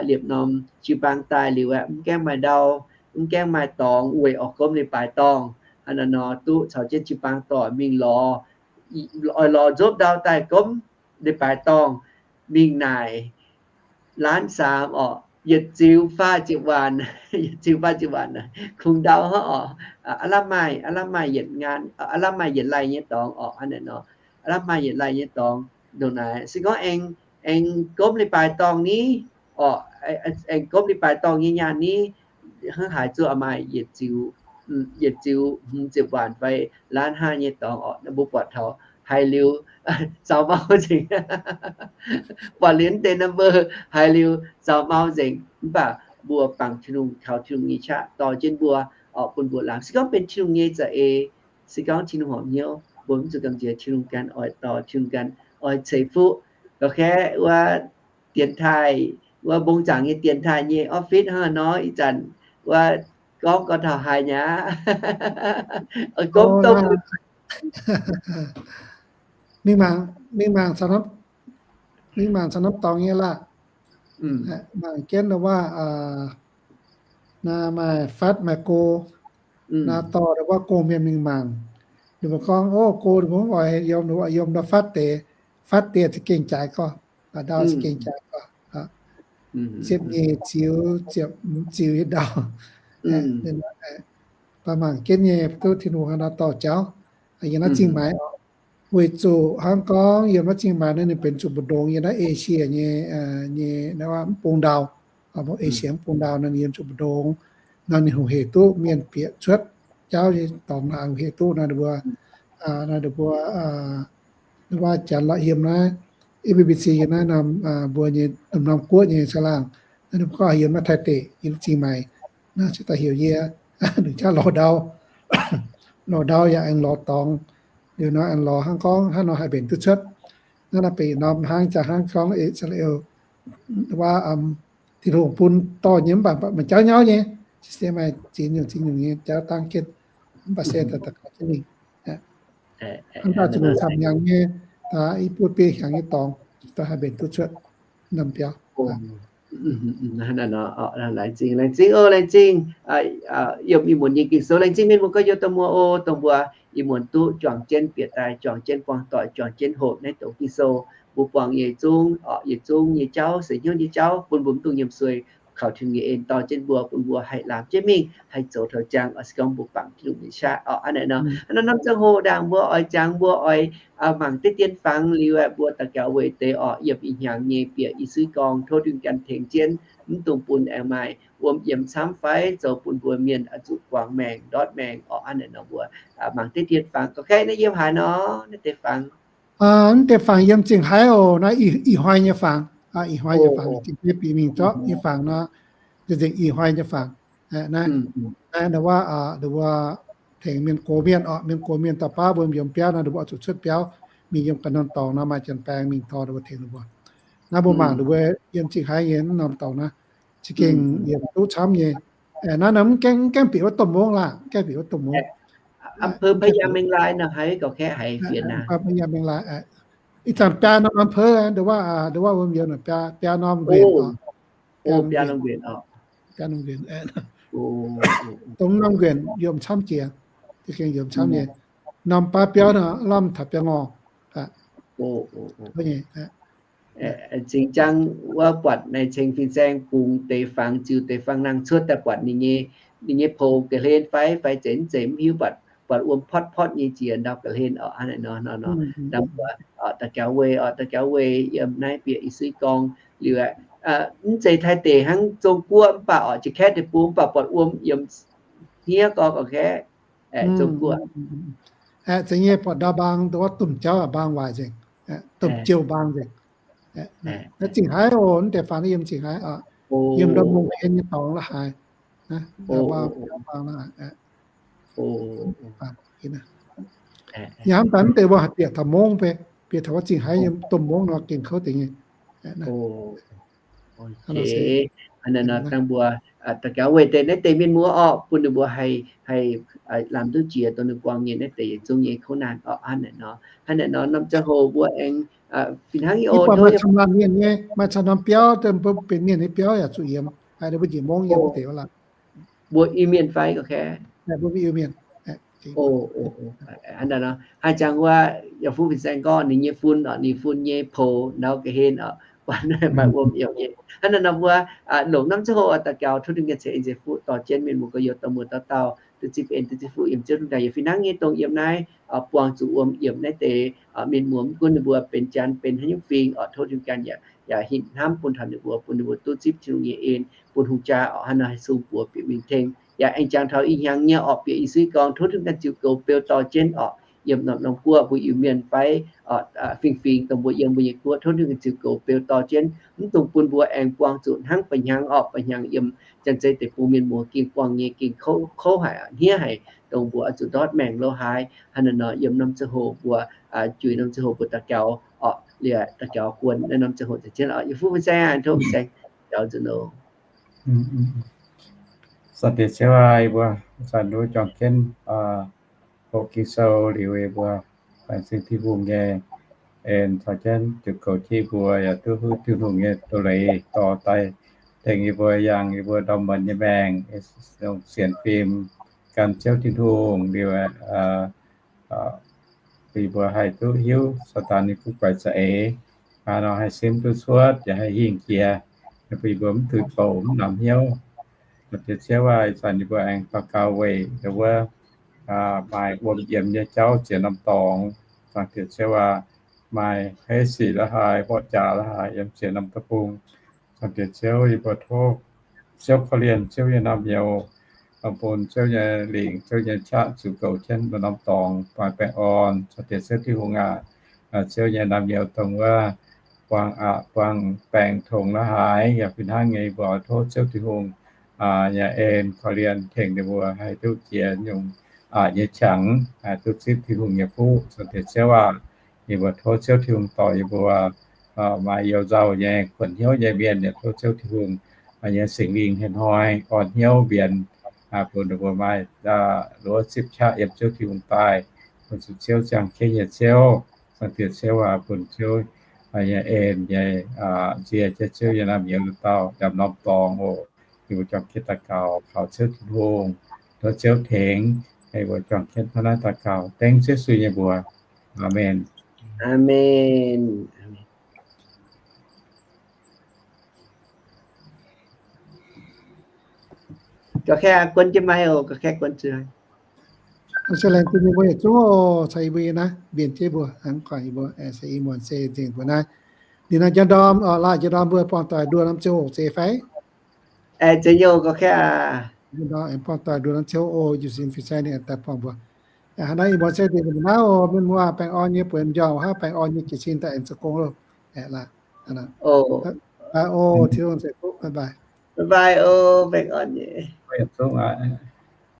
liepc norm jiu-baang daaih liuz aeqv, mv gaengh maaih ndau, mv gaengh maaih dorngx weic orqc gomv leiz-baaix dorngh. Hnangv naaiv nor duqv caux jienv jiu-baang doic mingh lorz, oix lorz nzopv ndau daaih gomv leiz-baaix dorngh, mingh naaic laanv saamx orqc, yietc ziux faah ziepc waanc, yietc ziux faah ziepc waanc, kungx ndau hnangv orqc. Aav lamh maaih, aav lamh maaih yietc ngaan, aav lamh maaih yietc laih nyei dorngx orqc. Hnangv naaiv nor, aav lamh maaih yietc laih nyei dorngx ndongc naaic. Se gorngv aengx, aengx gomv leiz-baaix dorngh ni, orqc, aengx gomv leiz-baaix dorngh nyei nyaanh ni, hnangv haaix zuqc maaih yietc ziux, yietc ziux hmz ziepc waanc fai laanv hnangv nyei dorngx orqc. Mbuo buatc taux haiz liuz zaux mauv nzengc. Buatc liuz deix number haiz liuz zaux mauv nzengc. Mv baac mbuo bangc Tin-Hungh, kaux Tin-Hungh nyei qaqv dorh jienv mbuo, orqc, bun mbuo laangz. Se gorngv benx Tin-Hungh nyei za'eix, se gorngv Tin-Hungh horpc hnyouv, mbuo mv zuqc gamh nziex Tin-Hungh ganh oix dorh, Tin-Hungh ganh oix ceix fuqv. Gauh kaeqv wuov dienx taaih, wuov mbong zaangc nyei dienx taaih nyei office hnangv nor, ih zanc wuov gorngv gauh taux haaix nyei aqv. Gorngv dongh mingh mangc, mingh mangc caux norm, mingh mangc caux norm dorngx nyei laah. Mangc jienv wuov, naaiv maaih fatv maaih go. Naaiv dorh wuov gong mienh mingh mangc. Ninh mbuo gorngv, o, go ninh mbuo oix yiem, yiem ndau fatv deix, fatv deix za'gengh jaaix gorx, ndau za'gengh jaaix gorx. Ziepc nyeic ziux, ziepc hmz ziux nyei ndau. Mangc jienv nyei duqv Tin-Hungh haaix nor dorh jauv yiem naaiv zingh maaiz oc. Weic zuqc hnangv gorngv yiem naaiv zingh maaiz naaiv ninh benx zuqc mbu'ndongx yiem naaiv Esie nyei, nyei naaiv mv bung ndau. Esie mv bung ndau naaiv ninh yiem zuqc mbu'ndongx. Naaiv ninh hungh hec duqv mienh bieqc cuotv jauv nyei dorngx naaiv hungh hec duqv naaiv ninh mbuo, naaiv ninh mbuo, naaiv waac janx lorqc yiem naaiv A B B C yiem naaiv norm, mbuo nyei norm-norm guoqv nyei saangv laangh. Naaiv ninh mbuo gorngv yiem naaiv Taiv deic yiem zingh maaiz. Naaiv se daaih heuc yie, ninh jaav lorz ndau, lorz ndau yaac aengx lorz dorngx. Liuz nor aengx lorz hnangv gorngv hnangv nor haih mbenc duqv cuotv. Naaiv naaiv benx norm hnangv jaax hnangv gorngv Israel waac, Tin-Hungh bun dorh nyei mv baac maaih jauv nyauv nyei, se maaih ziex nyungc ziex nyungc nyei jauv dangv jienv, mv baac se daaih daux gaux jienv mingh. Hnangv daaih zuqc longc camv hnyangx nyei, i buo biei hnyangx nyei dorngx, daaih haih mbenc duqv cuotv norm biauv. Laengz zingh, laengz zingh oc, laengz zingh. Yiem ih muonz nyei Ging-Sou, laengz zingh mienh muoz gorx-youz domh muoz oc, dongh mbuo ih muonz duqv juangc jienv bieqc daaih, juangc jienv buangh doic, juangc jienv hoqc naaiv dongh Ging-Sou. Mbuo buangh yietc zungv oc, yietc zungv nyei jauv, seix hnyouv nyei jauv, bun mbuo mv dungx nyiemc sueih, kaux Tin-Hungh nyei en dorh jienv mbuo, bun mbuo haih lamz jienv mingh, haih zoux taux jangx oc, se gorngv mbuo bangc Tin-Hungh nyei qaqv oc. Hnangv naaic nor, hnangv nor norm ziangh hoc ndaangc mbuo oix jangx, mbuo oix mangc deix dien fangx liuz aeqv, mbuo daux gaux weic deix oc, yiem ih hnyangx nyei bieqc i suiv gorngv, tov Tin-Hungh ganh tengx jienv, mv dungx bun aengx maaih wuom yiemx camv fai zoux bun mbuo mienh oix zuqc guangc maengc ndortv maengc oc. Hnangv naaic nor mbuo mangc deix dien fangx. Gorqv-kaeqv, naaiv yiem haaix nor? Naaiv deix fangx, naaiv deix fangx yiem Zingh Haaix oc. Naaiv Ih Huai nyei fangx, Ih Huai nyei fangx, Zingh Haaix bieqc mingh zorqv nyei fangx nor, nzengc Ih Huai nyei fangx. Naaiv, naaiv wuov, wuov tengx mienh gox mienh oc, mienh gox mienh daaih baav mbuo yiem biauv nor, ninh mbuo oix zuqc cuotv biauv mingh yiem ga'norm dorngx nor, maaih janx-baeng mingh tor ninh mbuo tengx ninh mbuo. Naaiv mbuo mangc ninh mbuo yiem Zingh Haaix nyei norm dorngx naaiv, za'gengh yiem duqv camv nyei. Naaiv nor mv gaengh, mv gaengh bieqc wuov domh mungv laah, mv gaengh bieqc wuov domh mungv. อำเภอพญาแมงราย nor haaix, gorqv-kaeqv haaix fienx naaiv? อำเภอพญาแมงราย Ih zanc biaa norm อำเภอ nduov wuov, nduov wuov wuom youz biaa, biaa norm nquenc oc. Biaa norm nquenc, biaa norm nquenc, dongh norm nquenc yiem camv jiex, za'gengh yiem camv nyei. Norm baav biauv nor, lamh taux biaa ngorc. Zingh jangv wuov buatc naaiv ceng fin-saeng bungx deix fangx, ziux deix fangx nangh cuotv daaih buatc ninh nyei, ninh nyei pou ga'hlen fai, fai zeiz mv zeiz mv hiuv, buatc, buatc wuom potv potv nyei jiex ndau ga'hlen oc. Hnangv naaic nor, nor, nor, daux gaux weic oc, daux gaux weic yiem naaiv bieqc i suiv gorngv liuz aqv. Mv zeiz Taiv deic hnangv, Zong-Guoqv mv baac oc, Janx-Kaeqv deic-bung mv baac buatc wuom yiem hniev gorngv, gorqv-kaeqv, Zong-Guoqv. Zeiz nyei, buatc ndau mbaang, nduov wuov domh jauv mbaang waaic nzengc, domh jiouh mbaang nzengc. Naaiv Zingh Haaix oc, mv deix fangx naaiv yiem Zingh Haaix oc. Yiem ndau mungh hlen nyei dorngx la'haaix. Yaac mv daaih mv deix mbuo haih bieqc taux mungv, bieqc taux wuov Zingh Haaix nyei domh mungv nor, gengh kouv deix nyei. Hnangv naaic nor, daux gaux weic deix naaiv deix mienh muoz orqc, bun ninh mbuo haih, haih lamh duqv jiex dongh ninh buangh nyei naaiv deix yietc zungv nyei kouv naanc orqc. Hnangv naaic nor, hnangv naaic nor, norm ziangh hoc mbuo aengx fih hnangv nyei oc, maaih camv laanh mienh nyei, maaih camv norm biauv, mbuo benx mienh nyei biauv yaac zuqc yiem, haiz ninh mbuo njiec mungv yiem deix wuov laanh. Mbuo Iu-Mienh fai gorqv-kaeqv? Mbuo Iu-Mienh. Hnangv naaic nor, haih jangx wuov yaac fuqv fin-saeng gorngv ninh nyei fun orqc, ninh fun nyei pou ndau ga'hlen orqc, maaih wuom yiem nyei. Hnangv naaic nor mbuo longc norm ziangh hoc daux gaux tov Tin-Hungh ganh ceix en ceix fuqv dorh jienv mienh muoz gorx-youz dauh muoz dauh dauh duqv zipv en duqv zipv fuqv yiem Ziouv Tin-Hungh daaih. Yaac fih hnangv nyei dongh yiem naaiv buangh zuqc wuom yiem naaiv deix mienh muoz, mv gunv ninh mbuo benx janx benx haaix nyungc fingx orqc, tov Tin-Hungh ganh yaac, yaac hinc hnamv bun taux ninh mbuo, bun ninh mbuo duqv zipv Tin-Hungh nyei en, bun hungh jaa orqc. Hnangv naaic haih sung buoz bieqc mingh tengx, yaac aengx jangx taux ih hnyangx nyei orqc, bieqc i suiv gorngv tov Tin-Hungh ganh ziux goux beu dorh jienv orqc, yiem norm, norm guoqv mbuo Iu-Mienh fai fingx-fingx dongh mbuo yiem mbuo nyei guoqv, tov Tin-Hungh ganh ziux goux beu dorh jienv, mv dungx bun mbuo aengx buangh zuqc hnangv ba'hnyangx orqc, ba'hnyangx yiem Janx-Zei deic-bung mienh muoz gengh buangh nyei gengh kouv, kouv haic, hniev haic, dongh mbuo oix zuqc ndortv maengc lo haaix. Hnangv naaic nor yiem norm ziangh hoc mbuo, juix norm ziangh hoc mbuo daux gaux orqc, liuz daux gaux guon naaiv norm ziangh hoc za'jienv orqc. Yie fuqv fin-saeng, tov fin-saeng jauv nzunc oc. Zanc deix Ziouv aac, mbuo zanc nduov juangc jienv hoqc Ging-Sou liuz, mbuo laengz zingh Tin-Hungh nyei en caux jienv ziux goux jienv mbuo yaac duqv huv Tin-Hungh nyei doz-leiz dorh daaih tengx yie mbuo, yangh yie mbuo ndorm muonz nyei maengc, sienx fim gan Ziouv Tin-Hungh liuz, bun yie mbuo haih duqv hiuv Saadaan nyei guv guaix za'eix, nor haih simv duqv cuotv yaac haih hingh jiex, bun yie mbuo mv duih bouc mv namx hnyouv. Deix Ziouv aac, ih zanc yie mbuo aengx daux gaux weic wuov maaih wuom yiemx nyei jauv ziex norm dorngx. Zaangc Diex Ziouv aac, maaih heiv sic la'haaix, mborqv jaax la'haaix yiem ziex norm deic-bung. Zaangc Diex Ziouv, yie mbuo tov Ziouv korv-lienh Ziouv nyei naamh nyouz, bun Ziouv nyei lingc, Ziouv nyei qaqv ziux goux jienv norm-norm dorngx maaih baengh orn. Zaangc Diex Ziouv Tin-Hungh aac, Ziouv nyei naamh nyouz dongh wuov buangh aqc buangh baengc tongx la'haaix yaac fih hnangv nyei, mbuo tov Ziouv Tin-Hungh nyei en korv-lienh tengx ninh mbuo haih duqv jiex nyungc aqc nyei qangx, haih duqv zipv Tin-Hungh nyei fuqv. Zaangc Diex Ziouv aac, yie mbuo tov Ziouv Tin-Hungh dorh yie mbuo maaih you nzauh nyei kuonx hnyouv nyei mienh, yaac tov Ziouv Tin-Hungh nyei Singx Lingh hnoi-hnoi orn hnyouv mbienx, bun ninh mbuo maaih luov zipv qaqv yiem Ziouv Tin-Hungh daaih, Bun zuqc Ziouv ziangh jienv nyei Ziouv, Zaangc Diex Ziouv aac, bun Ziouv nyei en nyei nzie jienv Ziouv nyei naamh nyouz dauh yiem norm dorngx oc. Yie mbuo juangc jienv daux gaux kaux Ziouv Tin-Hungh, tov Ziouv tengx, yie mbuo juangc jienv hnangv naaiv daux gaux dengv Yesu nyei mbuox. Aamen. Aamen. Ga'kaeqv guon jienv maiv oc, ga'kaeqv guon zuqc. Se laengz zingh mbuo yietc zungv oc, caux yie mbuo naaiv mbienc jienv mbuo hnangv, guangc yie mbuo se i muonz se nzengc mbuo naaiv. Ninh naaiv njang ndorm, laaih njang ndorm mbuo buangh doic nduoh norm ziangh hoc zeiz fai? Zeiz nyei oc, ga'kaeqv aac. Njang ndorm aengx buangh doic nduoh norm ziangh hoc oc, jiu-sin fin-saeng ninh aengx daaih buangh mbuo. Hnangv naaiv i muonz se nzengc mbuo naaiv oc, mienh muoz baengh orn nyei buonc mbiauh, hnangv baengh orn nyei jiez sin daaih aengx zoux gong loh. Oc, Tin-Hungh ceix fuqv, bye bye. Bye bye oc, baengh orn nyei.